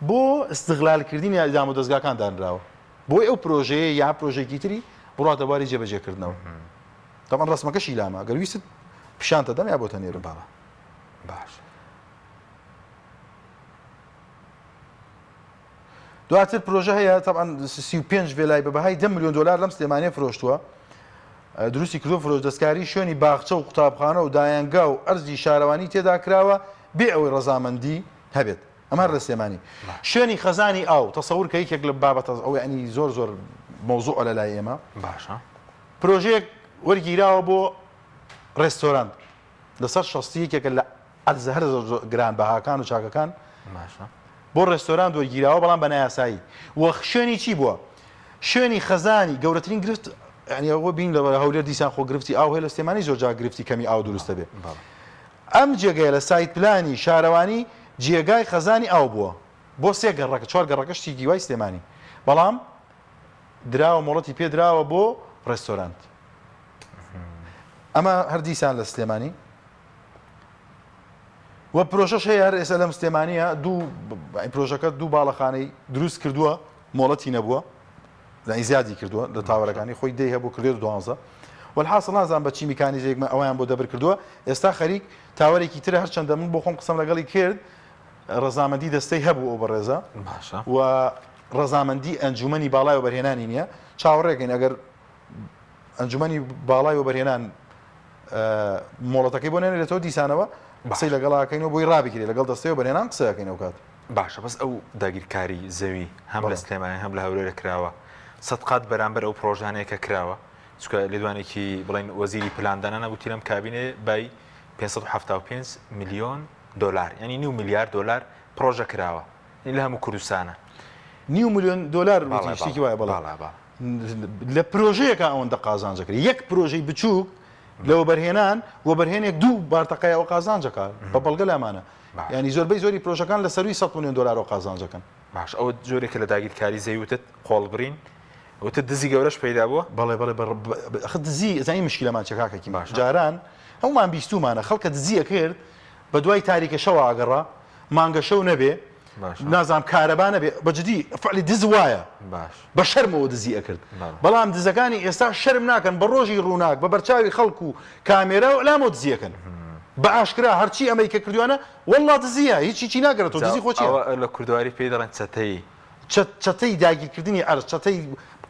بۆ ئیستغلال کردنی دامودەزگاکان دانراوە بۆی ئەو پرۆژەیە یا پرۆژەیەکی تری بڕاتە بواری جێبەجێکردنەوە. تەبعەن ڕەسمەکەشی لامە گەر ویستت پیشانتە دەم یا بۆتە نێرم. بەڵێ باش. دواتر پرۆژە هەیە تەبعەن 35 ڤێلای بە بەهای 10 ملیۆن دۆلار لەم سلێمانیە فرۆشتووە دروستی کردو فرۆش دەستکاری شوێنی باخچە و قوتابخانە و دایەنگا و ئەرزی شارەوانی تێدا کراوە بێ ئەوەی ڕەزامەندی هەبێت ئەمە هەر لە سلێمانی شوێنی خەزانی ئاو تەسەور کە یەکێک لە بابەتە ئەو یعنی زۆر زۆر مەوزوعە لە لای ئێمە باشە پرۆژەیەک وەرگیراوە بۆ ڕێستۆرانت لەسەر شەستی یەکێکە لە ئەرزە هەرە زۆر گران بەهاکان و چاکەکان باشە بۆ ڕێستۆرانت وەرگیراوە بەڵام بە نایاسایی و شوێنی چی بووە شوێنی خەزانی گەورەترین گرفت یعنی ئەوە بین لە هەولێر دیسان خۆ گرفتی ئاو هەیە لە سلێمانی زۆر جار گرفتی کەمی ئاو دروست دەبێ بەڵێ ئەم جێگەیە لە site plan ی شارەوانی جێگای خەزانی ئاو بووە بۆ سێ گەڕەکە چوار گەڕەکە شتێکی وای سلێمانی بەڵام دراوە مۆڵەتی پێ دراوە بۆ ڕێستۆرانت ئەمە هەر دیسان لە سلێمانی و پرۆژەش هەیە هەر ئێستا لەم سلێمانیە دوو پرۆژەکە دوو باڵەخانەی دروست کردووە مۆڵەتی نەبووە یانی زیادی کردووە لە تاوەرەکانی خۆی دەی هەبوو کردێت دوانزە والحاصل نازانم بە چی میکانیزێک من ئەویان بۆ دەبر کردووە ئێستا خەریک تاوەرێکی ترە هەرچەندە من بۆ خۆم قسەم لەگەڵی کرد ڕەزامەندی دەستەی هەبوو ئەو بەڕێزە باشە و ڕەزامەندی ئەنجومەنی باڵای وەبەرهێنانی نییە چاوەڕێکەین ئەگەر ئەنجومەنی باڵای وەبەرهێنان مۆڵەتەکەی بۆ نێنێتەوە دیسانەوە قسەی لەگەڵاکەین و بۆی ڕابگرێت لەگەڵ دەستەی وەبەرهێنان قسەکەین ئەو کات باشە بەس ئەو داگیرکاری زەوی هەم لە سلێمانی هەم لە هەولێرە کراوە سەد قات بەرامبەر ئەو پرۆژانەیە کە کراوە چونکە لێدوانێکی بڵێن وەزیری پلاندانانە وتی لەم کابینێ بای 575 ملیۆن دۆلار یعنی نیو ملیار دۆلار پرۆژە کراوە لە هەموو کوردستانە. نیو ملیۆن دۆلار وتی شتێکی وایە بەڵێ لە پرۆژەیەکا ئەوەندە قازانج ئەکرێ یەک پرۆژەی بچووک لە وەبەرهێنان وەبەرهێنێک دوو بارتەقای ئەوە قازانج ئەکا بە بەڵگە لامانە یانی زۆربەی زۆری پرۆژەکان لە سەروی 100 ملیۆن دۆلارەوە قازانج ئەکەن. باش ئەوە جۆرێکە لە داگیرکاری زەوی وتت قۆڵبڕین وتت دزی گەورەش پەیدا بووە؟ بەڵێ بەڵێ ئەخ دزی ئەزانی مشکیلەمان چیە کاکە کیم جاران هەموومان بیستوومانە خەڵکە دزی ئەکرد بە دوای تاریکە شەوە ئەگەڕا مانگە شەو نەبێ نازانم کارەبا نەبێ بە جدی فعلی دز وایە بە شەرمەوە دزی ئەکرد بەڵام دزەکانی ئێستا شەرم ناکەن بە ڕۆژی ڕووناک بە بەرچاوی خەڵک و کامێرا و ئەلامەوە دزیەکەن بە ئاشکرا هەرچی ئەمەی کە کردویانە والله دزیە هیچ هیچی ناگرێتەوە دزی خۆ چیە لە کوردەواری پێی دەڵێن چەتەیی چەتەی داگیرکردنی ئەرز چەتەی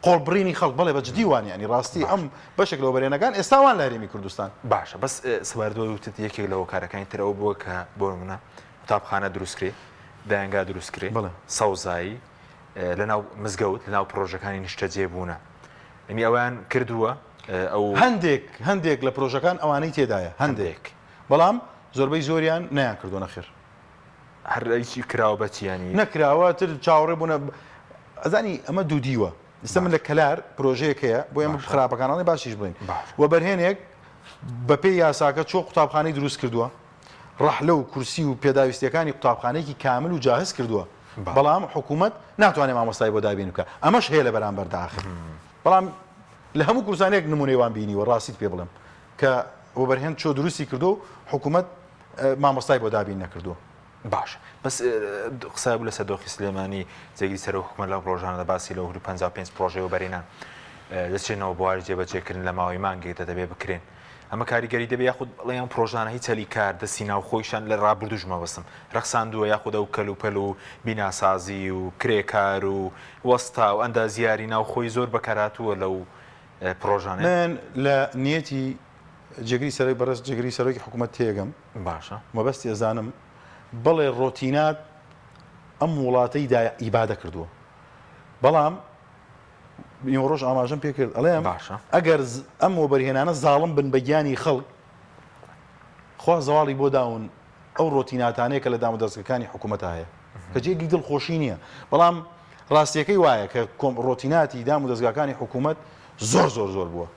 قۆڵبڕینی خەڵک بەڵێ بە جدی وان یانی ڕاستی ئەم بەشێک لە وەبەرهێنەکان ئێستا وان لە هەرێمی کوردستان. باشە بەس سەبارەت بەوەی وتت یەکێک لە هۆکارەکانی تر ئەوە بووە کە بۆ نمونە. قوتابخانە دروست کرێ، دایەنگا دروست کرێ، سەوزایی لەناو مزگەوت، لەناو پرۆژەکانی نیشتەجێ بوونە. یعنی ئەویان کردووە ئەو هەندێک هەندێک لە پرۆژەکان ئەوانەی تێدایە هەندێک بەڵام زۆربەی زۆریان نەیان کردووە نەخێر. هەر هیچی کراوە بە چی یانی؟ نەکراوە تر چاوەڕێ بوونە ئەزانی ئەمە دوو دیوە ئێستا من لە کەلار پرۆژەیەک هەیە بۆ ئێمە خراپەکان ئەڵێ باشیش بڵێین وەبەرهێنێک بەپێی یاساکە چۆ قوتابخانەی دروست کردووە ڕەحلە و کورسی و پێداویستیەکانی قوتابخانەیەکی کامل و جاهز کردووە بەڵام حکوومەت ناتوانێت مامۆستای بۆ دابین بکە ئەمەش هەیە لە بەرامبەردا ئاخر بەڵام لە هەموو کوردستانێک نمونەی وان بینیوە ڕاستیت پێ بڵێم کە وەبەرهێن چۆ دروستی کردو و حکوومەت مامۆستای بۆ دابین نەکردووە. باشە بەس قسە بوو لەسەر دۆخی سلێمانی جێگری سەرۆک حکومەت لەم ڕۆژانەدا باسی لەوە کرد 55 پرۆژەی وەبەرهێنان دەچێنەوە بواری جێبەجێکردن لە ماوەی مانگێکدا دەبێ بکرێن ئەمە کاریگەری دەبێ یاخود بڵێ ئەم پرۆژانە هیچ هەلی کار دەستی ناوخۆیشان لە ڕابردووش مەبەستم ڕەخساندووە یاخود ئەو کەلوپەل و بیناسازی و کرێکار و وەستا و ئەندازیاری ناوخۆی زۆر بەکارهاتووە لەو پرۆژانەیە؟ من لە نیەتی جێگری سەرۆک بەڕێز جێگری سەرۆکی حکوومەت تێگەم باشە مەبەستی ئەزانم بەڵێ ڕۆتینات ئەم وڵاتەی دا ئیبادە کردووە بەڵام نیوەڕۆژ ئاماژەم پێ کرد ئەڵێم باشە ئەگەر ئەم وەبەرهێنانە زاڵم بن بە گیانی خەڵک خوا زەواڵی بۆ داون ئەو ڕۆتیناتانەیە کە لە دامودەزگەکانی حکوومەتا هەیە کە جێگی دڵخۆشی نییە بەڵام ڕاستیەکەی وایە کە کۆم ڕۆتیناتی دام و دەزگاکانی حکوومەت زۆر زۆر زۆر بووە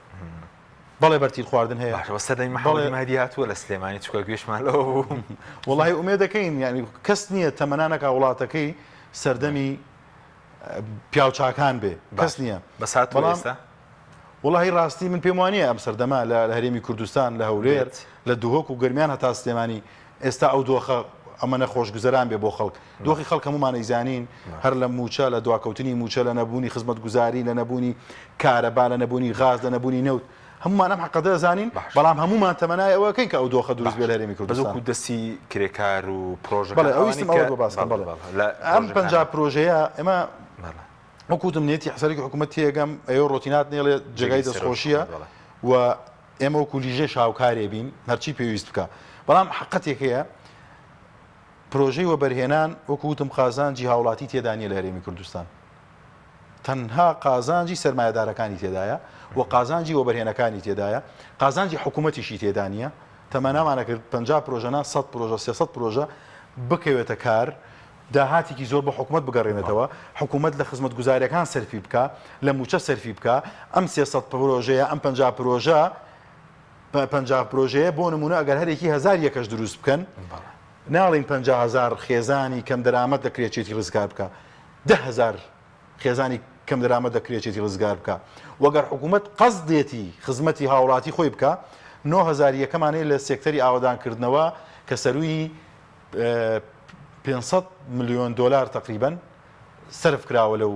بەڵێ بەرتیل خواردن هەیە. باشە بەس سەردەمی محەمەدی مەهدی هاتووە لە سلێمانی چونکە گوێشمان لەوە بوو. وەڵاهی ئومێد دەکەین یانی کەس نییە تەمەنا نەکا وڵاتەکەی سەردەمی پیاو چاکان بێ کەس نییە. بەس هاتووە ئێستا؟ وەڵاهی ڕاستی من پێم وانییە ئەم سەردەمە لە هەرێمی کوردستان لە هەولێر لە دهۆک و گەرمیان هەتا سلێمانی ئێستا ئەو دۆخە ئەمەنە خۆشگوزەران بێ بۆ خەڵک دۆخی خەڵک هەموومان ئەیزانین هەر لە مووچە لە دواکەوتنی مووچە لە نەبوونی خزمەتگوزاری لە نەبوونی کارەبا لە نەبوونی غاز لە نەبوونی نەوت هەموومان ئەم حەقەتە ئەزانین بەڵام هەموومان تەمەنای ئەوە ئەکەین کە ئەو دۆخە دروست بێ لە هەرێمی بەس کوردستان. وەکوو دەستی کرێکار و پرۆژەکان بەڵێ ئەو ئەوانەی ویستم کە ئەوەت بۆ باس کەم بەڵێ بەڵێ بەڵێ لە ئەم پرۆژەکانە 50 پرۆژەیە ئێمە بەڵێ وەکوو وتم نیەتی سەرۆکی حکوومەت تێگەم ئەیەوە ڕۆتینات نێڵێ جێگای جێگری سەرۆکی دەستخۆشییە حکوومەت بەڵێ. و ئێمە وەکوو لیژنەش هاوکارێ بین هەرچی پێویست بکا بەڵام حەقەتێک هەیە پرۆژەی وەبەرهێنان وەکو وتم قازانجی هاوڵاتی تێدا نیە لە هەرێمی کوردستان تەنها قازانجی سەرمایەدارەکانی تێدایە و قازانجی وەبەرهێنەکانی تێدایە قازانجی حکوومەتیشی تێدا نییە تەمەنامانە کرد 50 پرۆژە نا 100 پرۆژە 300 پرۆژە بکەوێتە کار داهاتێکی زۆر بۆ حکوومەت بگەڕێنێتەوە حکوومەت لە خزمەتگوزاریەکان سەرفی بکە لە موچە سەرفی بکە ئەم 300 پرۆژەیە ئەم 50 پرۆژە 50 پرۆژەیە بۆ نمونە ئەگەر هەرێکی هەزار یەکەش دروست بکەن ناڵێین 50 هەزار خێزانی کەمدەرامەت لە کرێچێتی ڕزگار بکا، 10,000 خێزانی کەمدەرامەت لە کرێچێتی ڕزگار بکا و گەر حکوومەت قەسدێتی خزمەتی هاوڵاتی خۆی بکا 9000 یەکەمان هەیە لە سێکتەری ئاوەدانکردنەوە کە سەرووی 500 ملیۆن دۆلار تەقریبەن سەرف کراوە لەو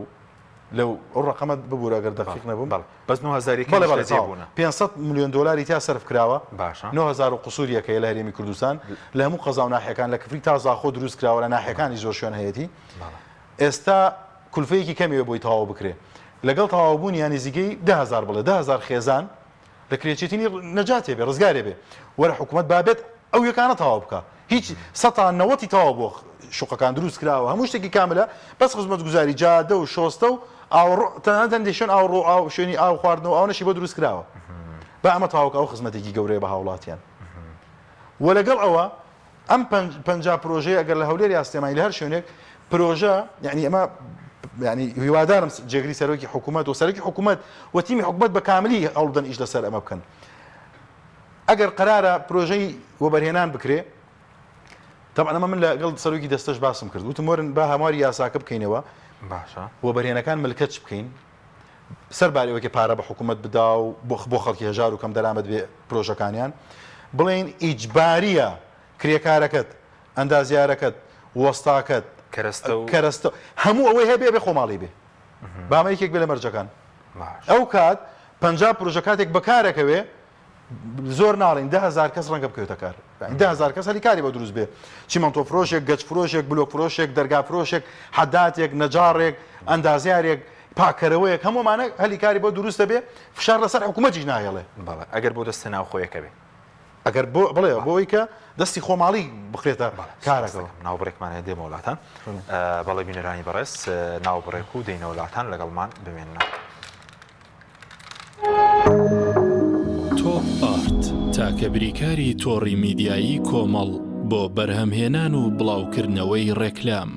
لەو ئەو ڕەقەمە ببورە گەر دەقیق نەبووم. بەڵێ بەس 9000 یەکەمیش بەڵێ بەڵێ لە جێ تەواو بوونە. 500 ملیۆن دۆلاری تیا سەرف کراوە. باشە. 9000 و قسوور یەکەیە لە هەرێمی کوردستان لە هەموو قەزا و ناحیەکان لە کفری تا زاخۆ دروست کراوە لە ناحیەکانی زۆر شوێن هەیەتی. بەڵێ. ئێستا کولفەیەکی کەمیە بۆی تەواو بکرێ. لەگەڵ تەواوبوونیان نزیکەی 10000 بڵێ 10000 خێزان لە کرێچێتینی نەجاتێ بێ ڕزگارێ بێ وەرە حکومەت با بێت ئەو یەکانە تەواو بکا هیچ سەتا نەوەتی تەواو بووە شوقەکان دروست کراوە هەموو شتێکی کاملە بەس خزمەتگوزاری جادە و شۆستە و ئاوەڕۆ تەنانەت هەندێک شوێن ئاوەڕۆ ئاو شوێنی ئاو خواردنەوە ئەوانەشی بۆ دروست کراوە با ئەمە تەواو کە ئەو خزمەتێکی گەورەیە بە هاوڵاتیان و لەگەڵ ئەوە ئەم 50 پرۆژەیە ئەگەر لە هەولێر یا سلێمانی لە هەر شوێنێک پرۆژە یعنی ئەمە یعنی هیوادارم جێگری سەرۆکی حکوومەت و سەرۆکی حکوومەت و تیمی حکوومەت بە کاملی هەوڵدەن ئیش لەسەر ئەمە بکەن ئەگەر قەرارە پرۆژەی وەبەرهێنان بکرێ طبعا ئەمە من لەگەڵ سەرۆکی دەستەش باسم کرد وتم وەرن با هەمواری یاساکە بکەینەوە باشە وەبەرهێنەکان ملکەچ بکەین سەر باری ئەوەی کە پارە بە حکوومەت بدا و بۆ خەڵکی هەژار و کەم دەرامەت بێ پرۆژەکانیان بڵێین ئیجباریە کرێکارەکەت ئەندازیارەکەت وەستاکەت کەرەستە و کەرەستە هەموو ئەوەی هەبێ بێ خۆماڵی بێ بامە یەکێک بێ لە مەرجەکان ئەو کات 50 پرۆژە کاتێک بەکارەکەوێ زۆر ناڵین 10000 کەس ڕەنگە بکەوێتە کار 10000 کەس هەلی کاری بۆ دروست بێ چیمەنتۆ فرۆشێک گەچ فرۆشێک بلۆک فرۆشێک دەرگا فرۆشێک حەداتێک نەجاڕێک ئەندازیارێک پاکەرەوەیەک هەموومانە هەلی کاری بۆ دروست دەبێ فشار لەسەر حکوومەتیش ناهێڵێ بەڵێ ئەگەر بۆ دەستە ناوخۆیەکە بێ. ئەگەر بۆ بڵێ بۆ ئەوەی کە دەستی خۆماڵی بخرێتە کارەکەەوە. ناوبڕێکمان هەیە دێمەوە لاتان. بەڵێ بینەرانی بەڕێز ناوبڕێک و دێینەوە لاتان لەگەڵمان بمێننەوە. تۆپ ئارت، تاکە بریکاری تۆڕی میدیایی کۆمەڵ بۆ بەرهەمهێنان و بڵاوکردنەوەی ڕێکلام.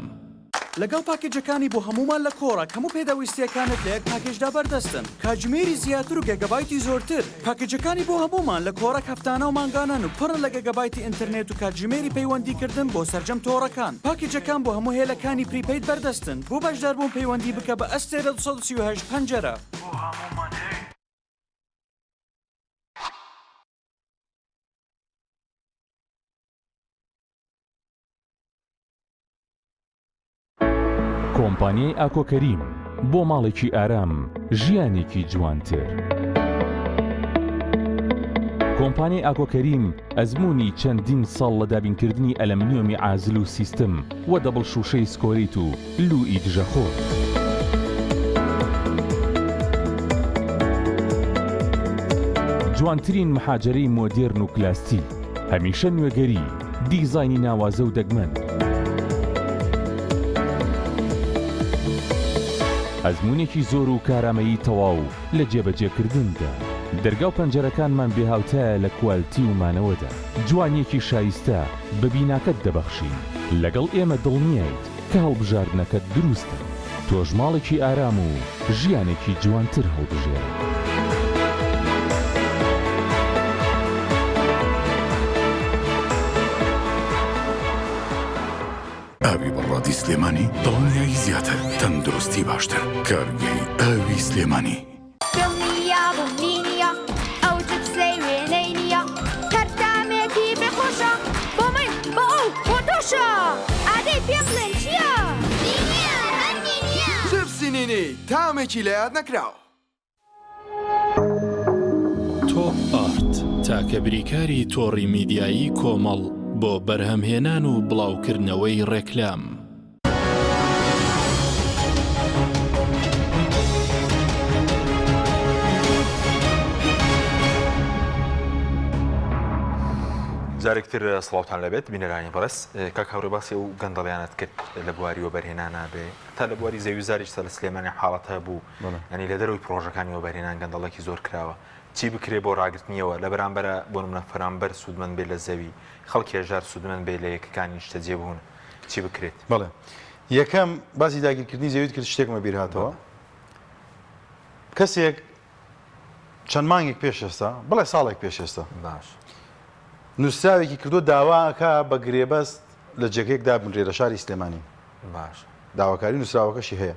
لەگەڵ پاکێجەکانی بۆ هەموومان لە کۆڕەک هەموو پێداویستییەکانت لە یەک پاکێجدا بەردەستن، کاتژمێری زیاتر و گێگابایتی زۆرتر. پاکێجەکانی بۆ هەموومان لە کۆڕەک هەفتانە و مانگانەن و پڕن لە گێگابایتی ئینتەرنێت و کاتژمێری پەیوەندیکردن بۆ سەرجەم تۆڕەکان. پاکێجەکان بۆ هەموو هێلەکانی prepaid بەردەستن. بۆ بەشداربوون پەیوەندی بکە بە ئەستێرە 238 پەنجەرە. بۆ هەموومان هەیە. کۆمپانیای ئاکۆ کەریم بۆ ماڵێکی ئارام ژیانێکی جوانتر. کۆمپانیای ئاکۆ کەریم ئەزموونی چەندین ساڵ لە دابینکردنی ئەلەمنیۆمی عازل و سیستم و دەبڵ شووشەی سکۆریت و لووئی دژەخۆر. جوانترین محاجەرەی مۆدێرن و کلاستیک، هەمیشە نوێگەری، دیزاینی ناوازە و دەگمەن. ئەزموونێکی زۆر و کارامەیی تەواو لە جێبەجێکردندا. دەرگا و پەنجەرەکانمان بێهاوتایە لە کوالتی و مانەوەدا. جوانییەکی شایستە بە بیناکەت دەبەخشین. لەگەڵ ئێمە دڵنیایت کە هەڵبژاردنەکەت دروستە. تۆش ماڵێکی ئارام و ژیانێکی جوانتر هەڵبژێرە. ئاوی بەڕادی سلێمانی دڵنیایی زیاتر، تەندروستی باشتر، کارگەی ئاوی سلێمانی. دڵنیابم نینیە ئەو جپسەی وێنەی نییە هەر تامێکی بێ خۆشە بۆ من بۆ ئەو بۆ تۆشە ئادەی پێم بڵێن چییە؟ نینیە هەر نینیە. جپسی نینی تامێکی لەیاد نەکراو. تۆپ ئارت، تاکە بریکاری تۆڕی میدیایی کۆمەڵ بۆ بەرهەمهێنان و بڵاوکردنەوەی ڕێکلام. جارێکتر سڵاوتان لەبێت بینەرانی بەڕێز کاک هاوڕێ باسی ئەو گەندەڵیانت کرد لە بواری وەبەرهێنانا بێ تا لە بواری زەوی زاریش لە سلێمانی حاڵەت هەبوو ینی لە دەرەوەی پرۆژەکانی وەبەرهێنان گەندەڵێکی زۆر کراوە چی بکرێ بۆ ڕاگرتنیەوە لە بەرامبەرە بۆ نمونە فەرامبەر سوودمەند بێ لە زەوی خەڵکی هەژار سوودمەند بێ لە یەکەکانی نیشتەجێبوون چی بکرێت؟ بەڵێ یەکەم باسی داگیرکردنی زەویت کرد شتێکمە بیر هاتەوە کەسێک چەند مانگێک پێش ئێستا بڵێ ساڵێک پێش ئێستا باش نووسراوێکی کردو داواکە بە گرێبەست لە جێگەیەک دابنرێ لە شاری سلێمانی باش داواکاری نووسراوەکەشی هەیە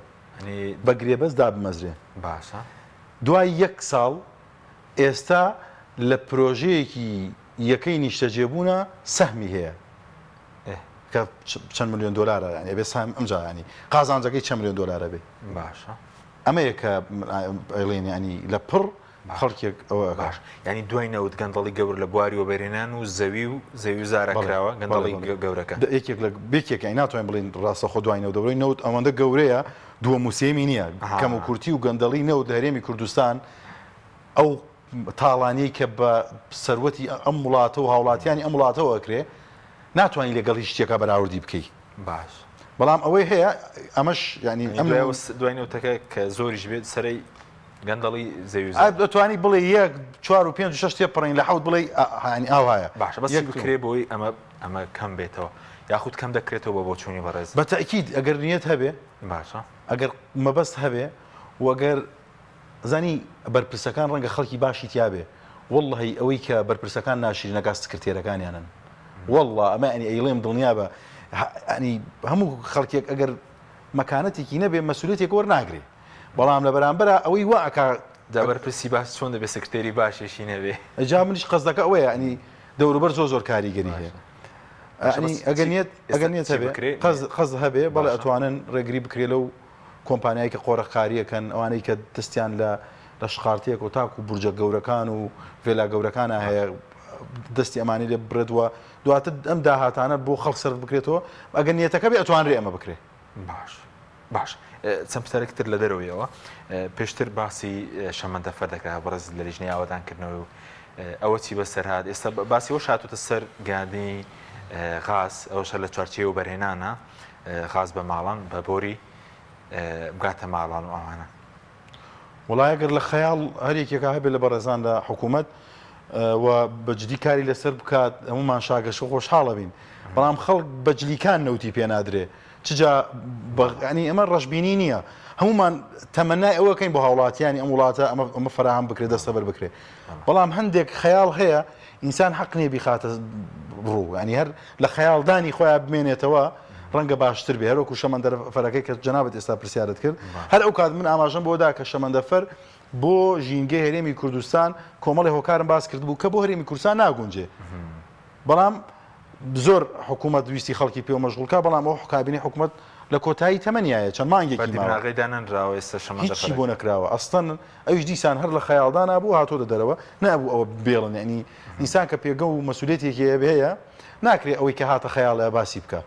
بە گرێبەست دابمەزرێ باشە دوای یەک ساڵ ئێستا لە پرۆژەیەکی یەکەی نیشتەجێبوونە سەهمی هەیە کە چەند ملیۆن دۆلارە یانی ئەبێ سام ئەمجا ینی قازانجەکەی چەند ملیۆن دۆلارە بێ باشە ئەمەیە کە ئەڵێن ینی لە پڕ خەڵکێک ئەوە باش ینی دوای نەوت گەندەڵی گەور لە بواری وەبەرهێنان و زەوی و زەوی و زارە کراوە گەندەڵی گەورەکە یەکێک لە بێکێک ینی ناتوانین بڵێین ڕاستەخۆ دوای نەوت دەورەی نەوت ئەوەندە گەورەیە دووەم و سێیەمی نییە کەم و کورتی و گەندەڵی نەوت لە هەرێمی کوردستان ئەو تاڵانیەی کە بە سەروەتی ئەم وڵاتە و هاوڵاتیانی ئەم وڵاتەوە ئەکرێ ناتوانانی لەگەڵ هیچ شتێکا بەراوردی بکەی باش بەڵام ئەوەی هەیە ئەمەش ینی ئەم دوای نەوتەکە کە زۆریش بێت سەرەی گەندەڵی زەوی دەتوانی بڵێ یەک چوار و پێنج شش تێپەڕین لە حەوت بڵێ هانی ئاوایە باشە بەس یەک بکرێ بۆی ئەمە ئەمە کەم بێتەوە یاخود کەم دەکرێتەوە بە بۆچوونی بەڕێز بە تەئکید ئەگەر نیەت هەبێ باشە ئەگەر مەبەست هەبێ و ئەگەر زانی بەرپرسەکان ڕەنگە خەڵکی باشی تیابێ وەڵڵەهی ئەوەی کە بەرپرسەکان ناشرینەکا سکرتێرەکانیانن وەڵڵا ئەمە ئەنی ئەیڵێم دڵنیابە ئەنی هەموو خەڵکێک ئەگەر مەکانەتێکی نەبێ مەسوولێتێک وەرناگرێ بەڵام لە بەرامبەرا ئەوەی وا ئەکا جا بەرپرسی باش چۆن دەبێ سکرتێری باشێکی نەبێ جا منیش قەزدەکە ئەوەیە ئەنی دەوروبەر زۆر زۆر کاریگەری هەیە ئەنی ئەگەر نیەت ئەگەر نیەت هەبێ قەز هەبێ بەڵێ ئەتوانن ڕێگری بکرێ لەو کۆمپانیای کە قۆرخکاریەکەن، ئەوانەی کە دەستیان لە لە شقارتەیەک و تاکو بورجە گەورەکان و ڤێلا گەورەکانە هەیە دەستی ئەمانی لێ ببرێت و دواتر ئەم داهاتانە بۆ خەڵک سەرف بکرێتەوە ئەگەر نیەتەکە بێ ئەتوانرێ ئەمە بکرێ. باش. باش چەند پرسیارێکی تر لە دەرەوەیەوە پێشتر باسی شەمەندەفەر دەکرا بەڕێز لە لیژنەی ئاوەدانکردنەوە و ئەوە چی بەسەر هات ئێستا باسی ئەوەش هاتووتە سەر گەیاندنی غاز ئەوەشە لە چوارچێوە وەبەرهێنانە غاز بە ماڵان بە بۆری بگاتە ماڵان و ئەوانە. وەڵای ئەگەر لە خەیاڵ هەر یەکێکا هەبێت لە بەڕێزان لە حکوومەت و بە جدی کاری لەسەر بکات هەموومان شاگەشکە خۆشحاڵە بین بەڵام خەڵک بە جلیکان نەوتی پێ نادرێ چ جا ینی ئەمە ڕەشبینی نییە هەمومان تەمەنای ئەوەکەین بۆ هاوڵاتیانی ئەم وڵاتە ئەمە ئەمە فراهەم بکرێت دەستەبەر بکرێت بەڵام هەندێک خەیاڵ هەیە ئینسان حەق نییە بیخاتە ڕوو ینی هەر لە خەیاڵدانی خۆیان بمێنێتەوە ڕەنگە باشتر بێ هەروەکو شەمەندەفەرەکەی کە جەنابت ئێستا پرسیارت کرد هەر ئەو کات من ئاماژەم بۆ دا کە شەمەندەفەر بۆ ژینگەی هەرێمی کوردستان کۆمەڵی هۆکارم باس کردبوو کە بۆ هەرێمی کوردستان ناگونجێ بەڵام زۆر حکوومەت ویستی خەڵکی پێوە مەشغوڵ کا بەڵام ئەو کابینەی حکوومەت لە کۆتایی تەمەنیایە چەند مانگێکی بەردی ماوە. بناغەی دانەنراوە ئێستا هیچی شەمەندەفەرەکە. بۆ نەکراوە ئەسڵەن ئەویش دیسان هەر لە خەیاڵدانا بوو هاتۆتە دەرەوە نەئەبوو ئەوە بێڵن یەعنی ئینسان کە پێگە و مەسولیەتێکی هەیە ناکرێ ئەوەی کە هاتە خەیاڵیا باسی بکا.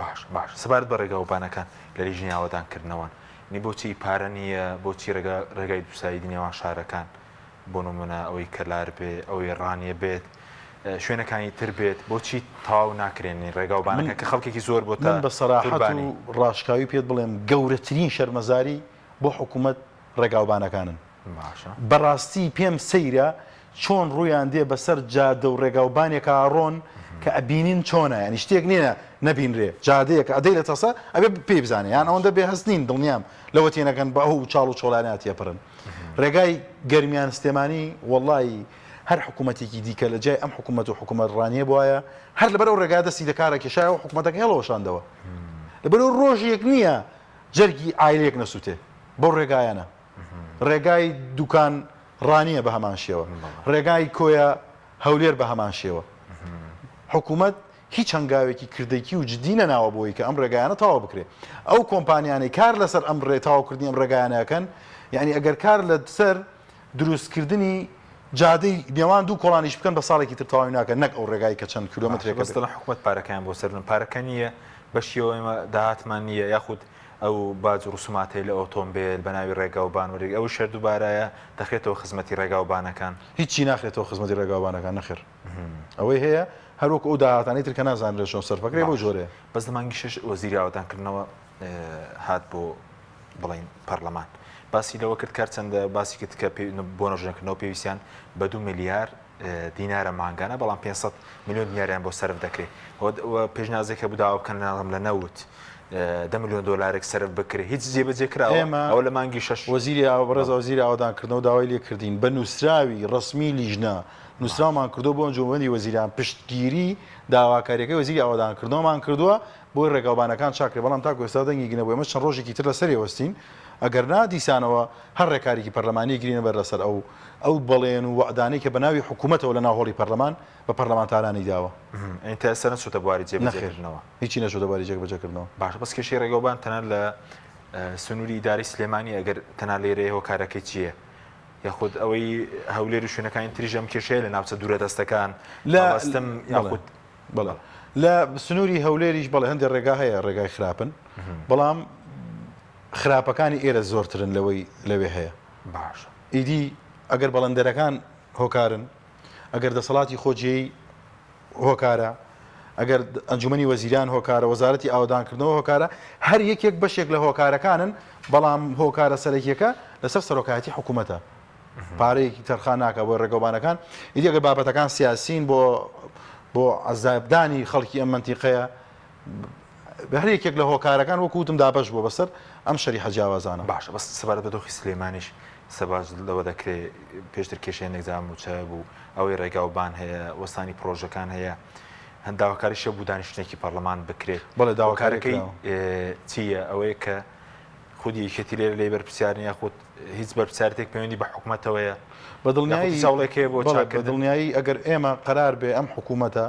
باش باش سەبارەت بە ڕێگاوبانەکان لە لیژنەی ئاوەدانکردنەوەن نی بۆچی پارە نییە بۆچی ڕێگا ڕێگای دووسایدی نێوان شارەکان بۆ نمونە ئەوەی کەلار بێ ئەوەی ڕانیە بێت شوێنەکانی تر بێت بۆچی تەواو ناکرێن ڕێگاوبانەکە کە خەڵکێکی زۆر بۆتە من بە سەراحەت قوربانی. و ڕاشکاوی پێت بڵێم گەورەترین شەرمەزاری بۆ حکومەت ڕێگاوبانەکانن. باشە. بەڕاستی پێم سەیرە چۆن ڕوویان دێ بەسەر جادە و ڕێگاوبانێکا ئەڕۆن کە ئەبینین چۆنە یانی شتێک نییە نەبینرێ جادەیەکە ئەدەی لە تەسە ئەبێ پێی بزانێ یان ئەوەندە بێ هەست نین دڵنیام لەوە تێنەگەن بە ئەو چاڵ و چۆڵانە تێپەرن ڕێگای گەرمیان سلێمانی وەڵایی هەر حکوومەتێکی دیکە لە جای ئەم حکوومەت و حکوومەت ڕانیە بوایە هەر لەبەر ئەو ڕێگا دەستی لە کارە کێشایەوە حکوومەتەکە هێڵەوەشاندەوە لەبەر ئەو ڕۆژێک نییە جەرگی عایلەیەک نەسووتێ بەو ڕێگایانە ڕێگای دوکان ڕانیە بە هەمان شێوە ڕێگای کۆیە هەولێر بە هەمان شێوە حکوومەت هیچ هەنگاوێکی کردەکی و جدی نەناوە بۆی کە ئەم ڕێگایانە تەواو بکرێ. ئەو کۆمپانیانەی کار لەسەر ئەم ڕێ تەواوکردنی ئەم ڕێگایانە ئەکەن، یانی ئەگەر کار لەسەر دروستکردنی جادەی نێوان دوو کۆڵانیش بکەن بە ساڵێکی تر تەواوی ناکەن نەک ئەو ڕێگای کە چەند باشە کیلۆمەترێکە بەس بێ. دەڵێن حکومەت پارەکەیان بۆ سەرن پارەکە نییە بەشی ئەوە ئێمە داهاتمان نییە یاخود ئەو باج و ڕسوماتەی لە ئۆتۆمبێل بە ناوی ڕێگاوبان وەردەگرن ئەوەش هەر دووبارەیە دەخرێتەوە خزمەتی ڕێگاوبانەکان. هیچی ناخرێتەوە خزمەتی ڕێگاوبانەکان نەخێر. ئەوەی هەیە هەر وەکو ئەو داهاتانەی تر کە نازانرێت چۆن سەرف ئەکرێ بەو باش جۆرەیە. بەس لە مانگی شەش وەزیری ئاوەدانکردنەوە هات بۆ بڵین پەرلەمان باسی لەوە کرد کار چەندە باسی کرد کە بۆ نۆژەنکردنەوە پێویستیان بە دو ملیار دینارە مانگانە بەڵام 500 میلیۆن دیناریان بۆ سەرف دەکرێت پێشنازێک هەبوو داوا بکەن لە لە نەوت دە میلیۆن دۆلارێک سەرف بکرێت هیچ جێبەجێ کراوە ئێمە ئەوە لە مانگی شەش وەزیری ئاو بەڕێز وەزیری ئاوەدانکردنەوە داوای لێ کردین بە نووسراوی ڕەسمی لیژنە نووسراومان کردووە بۆ ئەنجوومەنی وەزیران پشتگیری داواکارییەکەی وەزیری ئاوەدانکردنەوەمان کردووە بۆی ڕێگاوبانەکان چاکرێت، بەڵام تاکو ئێستا دەنگێکی نەبوو، ئێمەش چەند ڕۆژێکی تر لەسەری وەستین، ئەگەرنا دیسانەوە هەر ڕێکارێکی پەرلەمانی گرینە بەر لەسەر ئەو ئەو بەڵێن و وەعدانەی کە بەناوی حکوومەتەوە لەناو هۆڵی پەرلەمان بە پەرلەمانتارانی داوە. یانی تا ئێستا نەچۆتە بواری نەخێر جێبەجێکردنەوە؟ هیچی نەچۆتە بواری جێبەجێکردنەوە. باشە بەس کێشەی ڕێگاوبان تەنها لە سنووری ئیدارەی سلێمانی ئەگەر تەنها لێرەیە هۆکارەکەی چییە؟ یاخود ئەوەی هەولێر و شوێنەکانی تریش ئەم کێشەیە لە ناوچە دوورە دەستەکان لە مەبەستم بەڵێ یاخود بەڵێ لە سنووری هەولێریش بەڵێ هەندێک ڕێگا هەیە ڕێگای خراپن بەڵام خراپەکانی ئێرە زۆرترن لەوەی لەوێ هەیە باشە ئیدی ئەگەر بەڵێندەرەکان هۆکارن ئەگەر دەسەڵاتی خۆجێی هۆکارە، ئەگەر ئەنجومەنی وەزیران هۆکارە، وەزارەتی ئاوەدانکردنەوە هۆکارە، هەر یەکێک بەشێک لە هۆکارەکانن، بەڵام هۆکارە سەرەکیەکە لەسەر سەرۆکایەتی حکوومەتە. پارەیەکی تەرخان ناکە بۆ ڕێگەوبانەکان. ئیدی ئەگەر بابەتەکان سیاسین بۆ بۆ عەزابدانی خەڵکی ئەم مەنتیقەیە، هەر یەکێک لە هۆکارەکان وەکو وتم دابەش بووە بەسەر ئەم شەریحە جیاوازانە. باشە بەس سەبارەت بە دۆخی سلێمانیش سەباز لەوە دەکرێ پێشتر کێشەی هەندێک جار مووچە بوو ئەوەی ڕێگا و بان هەیە وەستانی پڕۆژەکان هەیە هەند داواکاریش هەبوو دانیشتنێکی پەرلەمان بکرێت بەڵێ داواکاریەکەی هۆکارەکەی چییە ئەوەیە کە خودی یەکێتی لێرە لێی بەرپرسیار نییە یاخود هیچ بەرپرسیارێتێک پەیوەندی بە حکومەتەوەیە بە دڵنیایی یاخود هیچ هەوڵێک هەیە بۆ بەڵێ بە چاککردن دڵنیایی ئەگەر ئێمە قەرار بێ ئەم حکوومەتە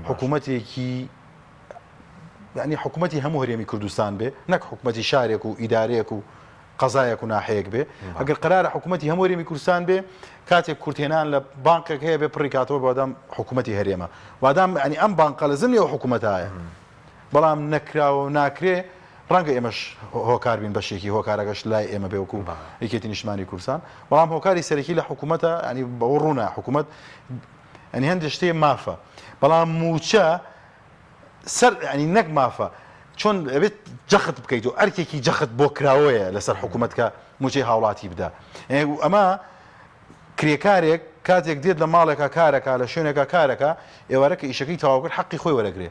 حکوومەتێکی یانی حکومەتی هەموو هەرێمی کوردستان بێ نەک حکومەتی شارێک و ئیدارەیەک و قەزایەک و ناحەیەک بێ ئەگەر قەرارە حکومەتی هەموو هەرێمی کوردستان بێ کاتێک کورتهێنان لە بانقێک هەیە بێ پڕی کاتەوە بادام حکومەتی هەرێمە وادام ینی ئەم بانقە لە زمنی ئەو حکومەتایە بەڵام نەکراوە و ناکرێ. ڕەنگە ئێمەش هۆکار بین بەشێکی هۆکارەکەش لای ئێمە بێ وەکو یەکێتی نیشتمانی کوردستان بەڵام هۆکاری سەرەکی لە حکوومەتە ینی بەوە ڕوونە حکوومەت ینی هەندێک شتێ مافە بەڵام موچە سەر ینی نەک مافە چۆن ئەبێت جەخت بکەیت و ئەرکێکی جەخت بۆ کراوەیە لەسەر حکوومەت کە موچەی هاوڵاتی بدا ئەمە کرێکارێک کاتێک دێت لە ماڵێکا کارەکا لە شوێنێکا کارەکا ئێوارە کە ئیشەکەی تەواو کرد حەقی خۆی وەرەگرێ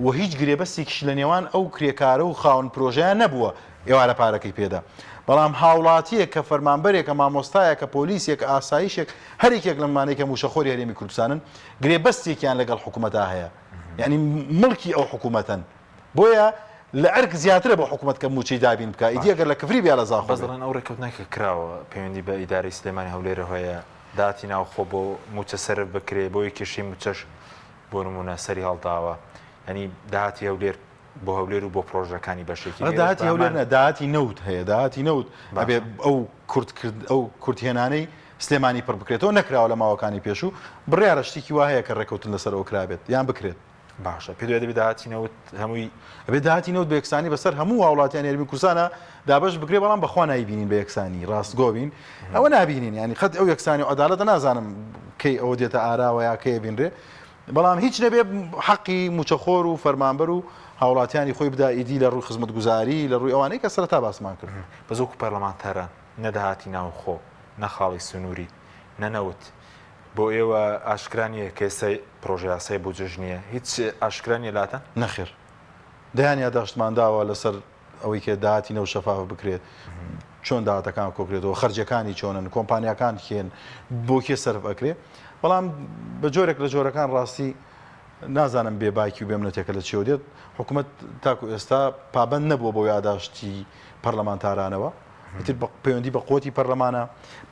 و هیچ گرێبەستێکیش لە نێوان ئەو کرێکارە و خاوەن پرۆژەیان نەبووە ئێوارە پارەکەی پێدا بەڵام هاوڵاتیەک کە فەرمانبەرێکە مامۆستایەکە پۆلیسێک ئاسایشێک هەر یەکێک لەمانەی کە مووچەخۆری هەرێمی کوردستانن گرێبەستێکیان لەگەڵ حکوومەتا هەیە یعنی مڵکی ئەو حکوومەتەن بۆیە لە ئەرک زیاترە بۆ حکومەت کە مووچەی دابین بکا ئیدی ئەگەر لە کفری بێ یا لە زاخۆ بەس بێ. دەڵێن ئەو ڕێککەوتنە کە کراوە پەیوەندی بە ئیدارەی سلێمانی هەولێرەوە هەیە داهاتی ناوخۆ بۆ مووچە سەرف بکرێ بۆیە کێشەی مووچەش بۆ نموونە سەری هەڵداوە یانی داهاتی هەولێر بۆ هەولێر و بۆ پڕۆژەکانی بەشێکی ئەخ لێرەش داهاتی بە هەولێر هەمان نا داهاتی نەوت هەیە داهاتی نەوت ئەبێ باشە. ئەو کورت کرد ئەو کورتهێنانەی سلێمانی پڕ بکرێتەوە نەکراوە لە ماوەکانی پێشوو بڕیارە شتێکی وا هەیە کە ڕێککەوتن لەسەر ئەوە کرابێت یان بکرێت. باشە پێت وایە دەبێت داهاتی نەوت هەمووی. ئەبێت داهاتی نەوت بە یەکسانی بەسەر هەموو هاوڵاتیانی هەرێمی کوردستانا دابەش بکرێت بەڵام بەخوا نایبینین بە یەکسانی ڕاستگۆ بین ئەوە نابینین یانی قەت ئەو یەکسانی و عەدالەتە نازانم کەی ئەوە دێتە ئاراوە یا کەی ئەبینرێ بەڵام هیچ نەبێ حەقی موچەخۆر و فەرمانبەر و هاوڵاتیانی خۆی بدا ئیدی لە ڕووی خزمەتگوزاری لە ڕووی ئەوانەی کە سەرەتا باسمان کرد. بەس وەکو پەرلەمانتاران نە داهاتی ناوخۆ نە خاڵی سنووری نە نەوت بۆ ئێوە ئاشکرا نییە کە ئێستا پرۆژەیاسای بودجەش نییە؟ هیچ ئاشکرا نییە لاتان؟ نەخێر. دەیان یاداشتمان داوە لەسەر ئەوەی کە داهاتی نەوت شەفاف بکرێت، چۆن داهاتەکان کۆکرێتەوە، خەرجیەکانی چۆنن، کۆمپانیاکان کێن، بۆ کێ سەرف ئەکرێ، بەڵام بە جۆرێک لە جۆرەکان ڕاستی نازانم بێ باکی و بێمنەتێکە لە چیەوە دێت، حکومەت تاکو ئێستا پابەند نەبووە بەو یاداشتی پەرلەمانتارانەوە. ئیتر پەیوەندی بە قوتی پەرلەمانە،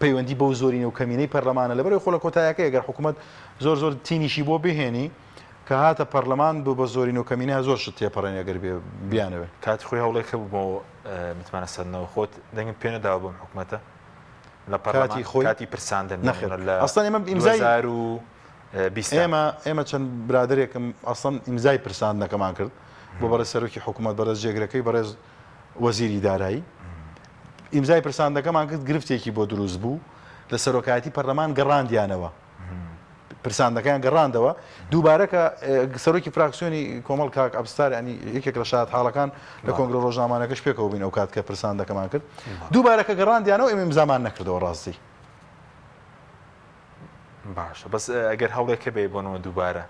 پەیوەندی بەو زۆرینە و کەمینەی پەرلەمانە، لەبەرئەوەی خۆ لە کۆتایەکەی ئەگەر حکوومەت زۆر زۆر تینیشی بۆ بهێنی کە هاتە پەرلەمان بۆ بە زۆرینە و کەمینە زۆر شت تێپەڕێنی ئەگەر بێ بیانەوێ. کاتی خۆی هەوڵێک هەبوو بۆ متمانە سەندنەوە خۆت دەنگت پێ نەداوە بەم حکومەتە لە پەرلەمان کاتی خۆی کاتی پرساندن بۆ نەخێر نموونە لە ئەسڵەن ئێمە ئیمزای 2020 دا. ئێمە ئێمە چەند برادەرێکم ئەسڵەن ئیمزای پرساندنەکەمان کرد بۆ بەڕێز سەرۆکی حکوومەت بەڕێز جێگرەکەی بەڕێز وەزیری دارایی ئیمزای پرساندەکەمان کرد گرفتێکی بۆ دروست بوو لە سەرۆکایەتی پەرلەمان گەڕاندیانەوە پرساندەکەیان گەڕاندەوە دووبارە کە سەرۆکی فراکسیۆنی کۆمەڵ کاک ئەبستار ینی یەکێک لە شاد حاڵەکان لە کۆنگرە ڕۆژنامانەکەش پێکەوە بووین ئەو کات کە پرساندەکەمان کرد دووبارە کە گەڕاندیانەوە ئێمە ئیمزامان نەکردەوە ڕاستی باشە بەس ئەگەر هەوڵێک هەبێ بۆنەوە دووبارە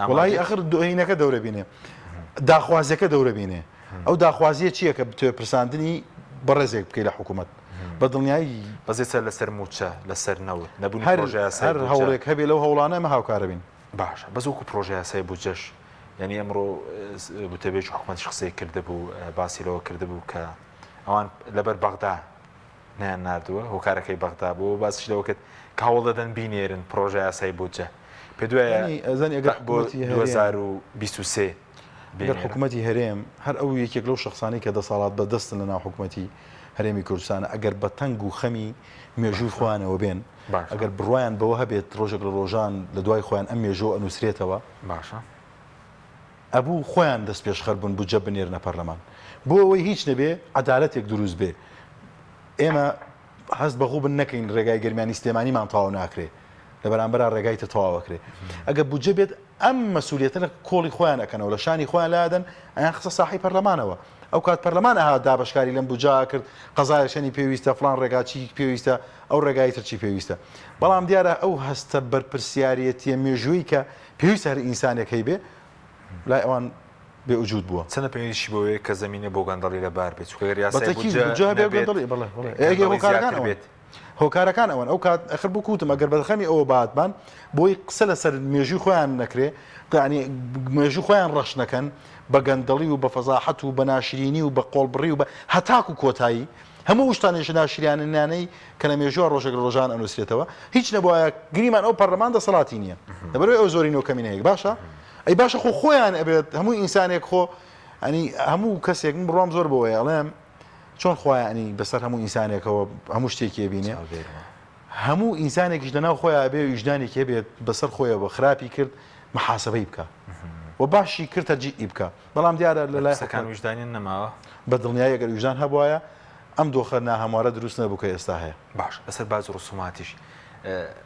وڵی ئەخر دۆینەکە دەورە بینێ داخوازیەکە دەورە بینێ ئەو داخوازیە چییە کە بتوێ پرساندنی بەڕێزێک بکەی لە حکوومەت بە دڵنیایی بەس ئێستا لەسەر مووچە لەسەر نەوت نەبوونی هەر پرۆژەیاسای هەر بودجە هەوڵێک هەبێ لەو هەوڵانە ئێمە هاوکارە بین. باشە بەس وەکو پرۆژەیاسای بودجەش یانی ئەمڕۆ وتەبێژی حکومەتیش قسەی کردبوو باسی لەوە کردبوو کە ئەوان لەبەر بەغدا نەیان ناردووە، هۆکارەکەی بەغدا بووە و باسیش لەوە کرد کە هەوڵ دەدەن بینێرن پڕۆژە یاسای بودجە. پێت وایە یانی ئەزانی ئەگەر بۆ حکوومەتی هەرێم 2023 ئەگەر بینێرن؟ حکوومەتی هەرێم هەر ئەو یەکێک لەو شەخسانەی کە دەسەڵات بە دەستن لە ناو حکوومەتی هەرێمی کوردستانە ئەگەر بە تەنگ و خەمی مێژووی باشە خۆیانەوە بێن باشە ئەگەر بڕوایان بەوە هەبێت ڕۆژێک لە ڕۆژان لە دوای خۆیان ئەم مێژووە ئەنووسرێتەوە باشە ئەبوو خۆیان دەستپێشخەر بوون بودجە بنێرنە پەرلەمان بۆ ئەوەی هیچ نەبێ عەدالەتێک دروست بێ ئێمە هەست بە غوبن نەکەین ڕێگای گەرمیانی سلێمانیمان تەواو ناکرێ لە بەرامبەرا ڕێگای تر تەواو ئەکرێ ئەگەر بودجە بێت ئەم مەسولیەتە لە کۆڵی خۆیان ئەکەنەوە لە شانی خۆیان لادەن ئەیان خستە ساحەی پەرلەمانەوە ئەو کات پەرلەمان ئەهات دابەشکاری لەم بودجە ئەکرد قەزایە چەنی پێویستە فڵان ڕێگا چی پێویستە ئەو ڕێگای تر چی پێویستە بەڵام دیارە ئەو هەستە بەرپرسیارەتیە مێژووی کە پێویستە هەر ئینسانێک هەیبێ لای ئەوان بێ وجود بووە. چەندە پەیوەندیشی بەوەیە کە زەمینە بۆ گەندەڵی لەبار بێت چونکە گەر یاسای بەتەکید بودجە بودجە هەبێ نەبێت گەندەڵی بەڵێ بەڵێ ئێ گەندەڵی هۆکارەکان زیاتر ئەوەن بێت. هۆکارەکان ئەوەن ئەو کات ئەخر بۆ کوتم ئەگەر بە خەمی ئەوە باتبان بۆی قسە لەسەر مێژووی خۆیان نەکرێ یانی مێژوو خۆیان ڕەش نەکەن بە گەندەڵی و بە فەزاحەت و بە ناشرینی و بە قۆڵبڕی و بە هەتاکو کۆتایی هەموو ئەو شتانەیش ناشریانانەی کە لە مێژووە ڕۆژێک لە ڕۆژان ئەنووسرێتەوە هیچ نەبوایە گریمان ئەو پەرلەمان دەسەڵاتی نییە لەبەرئەوەی ئەو زۆرینە و کەمینەیەک باشە ئەی باشە خۆ خۆیان ئەبێت هەموو ئینسانێک خۆ ئەنی هەموو کەسێک من بڕوام زۆر بەوەیە ئەڵێم چۆن خوایە ئەنی بەسەر هەموو ئینسانێکەوە هەموو شتێکی ئەبینێ هەموو ئینسانێکیش لەناو خۆیان ئەبێ ویژدانێکی هەبێت بەسەر خۆیەوە خراپی کرد محاسبەی بکە. و باشی کرد تەرجیعی بکا بەڵام دیارە لە لای بەرپرسەکان حکومەت ویژدانیان نەماوە؟ بە دڵنیایی ئەگەر ویژدان هەبوایە ئەم دۆخە ناهەموارە دروست نەبوو کە ئێستا هەیە. باش لەسەر باج و ڕسوماتیش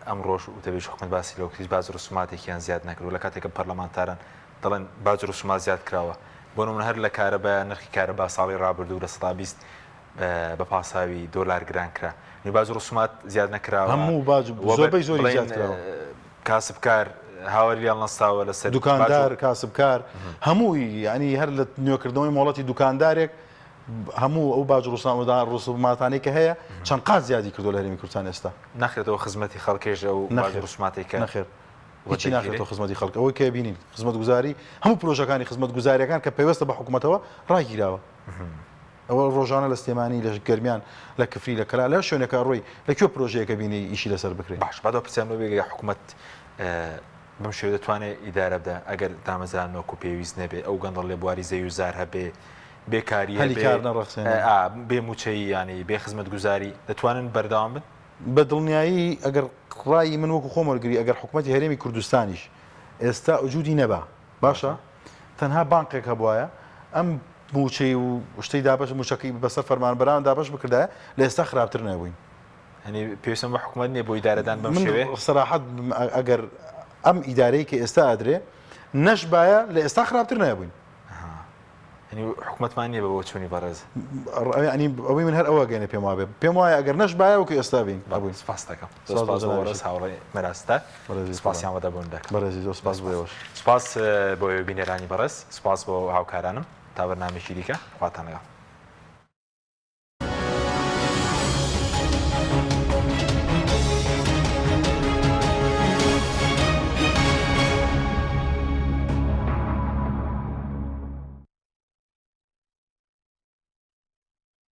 ئەمڕۆش وتەبێژی حکومەت باسی لەوە کرد هیچ باج و ڕسوماتێکیان زیاد نەکردووە لە کاتێکە پەرلەمانتاران دەڵێن باج و ڕسومات زیاد کراوە بۆ نمونە هەر لە کارەبا نرخی کارەبا ساڵی ڕابردوو 20% بە پاساوی دۆلار گران کرا نی باج و ڕسومات زیاد نەکراوە هەموو باج زۆربەی زۆری زیاد کراوە کاسبکار هاواری لێ هەڵنەستاوە لەسەر دوکاندار کاسبکار هەمووی یعنی هەر لە نوێکردنەوەی مۆڵەتی دوکاندارێک هەموو ئەو باج ڕسوماتانەی کە هەیە چەند قات زیادی کردو لە هەرێمی کوردستان ئێستا ناخرێتەوە خزمەتی خەڵکێش ئەو باج ڕسوماتێک کە نەخێر هیچی ناخرێتەوە خزمەتی خەڵک ئەوەی کە بینین خزمەتگوزاری هەموو پرۆژەکانی خزمەتگوزاریەکان کە پەیوەستە بە حکوومەتەوە ڕاگیراوە ئەوە ڕۆژانە لە سلێمانی لە گەرمیان لە کفری لە کەلار لە هەر شوێنێکا ڕۆی لە کوێ پرۆژەیەکە بینی ئیشی لەسەر بکرێ. باش با دوا پرسیارم لۆ بێ گەر حکومەت بەم شێوە دەتوانێ ئیدارە بدا ئەگەر دامەزراندن وەکو پێویست نەبێ ئەو گەندەڵیە بواری زەوی و زار هەبێ بێکاری هەلی هەبێ کار نەڕەخسێنێ. ئا بێ موچەیی یانی بێ خزمەتگوزاری دەتوانن بەردەوام بن؟ بە دڵنیایی ئەگەر ڕای من وەکو خۆم وەرگری ئەگەر حکومەتی هەرێمی کوردستانیش ئێستا وجودی نەبا باشە تەنها بانقێک هەبوایە ئەم مووچەی و شتەی دابەش مووچەکەی بەسەر فەرمانبەران دابەش بکردایە لە ئێستا خراپتر نەبووین. یانی پێویستم بە حکومەت نییە بۆ ئیدارەدان بەم من شێوەیە؟ سەراحەت ئەگەر ئەم ئیدارەی کە ئێستا ئەدرێ نەشبایە لە ئێستا خراپتر نەبووین. یانی حکومەتمان نییە بە بۆچوونی بەڕێز؟ یانی ئەوەی من هەر ئەوە گەێنێ پێم وابێ پێم وایە ئەگەر نەشبایە وەکو ئێستا بین ئەبووین. سپاست دەکەم. زۆر سپاس بۆ بەڕێز هاوڕێ مەراستار. سپاسیان بۆ دەبوون دەکەم. بەڕێزی زۆر سپاس بۆ ئێوەش. سپاس بۆ ئێوە بینەرانی بەڕێز، سپاس بۆ هاوکارانم. تا بەرنامەیەکی دیکە خواتان لەگەڵ.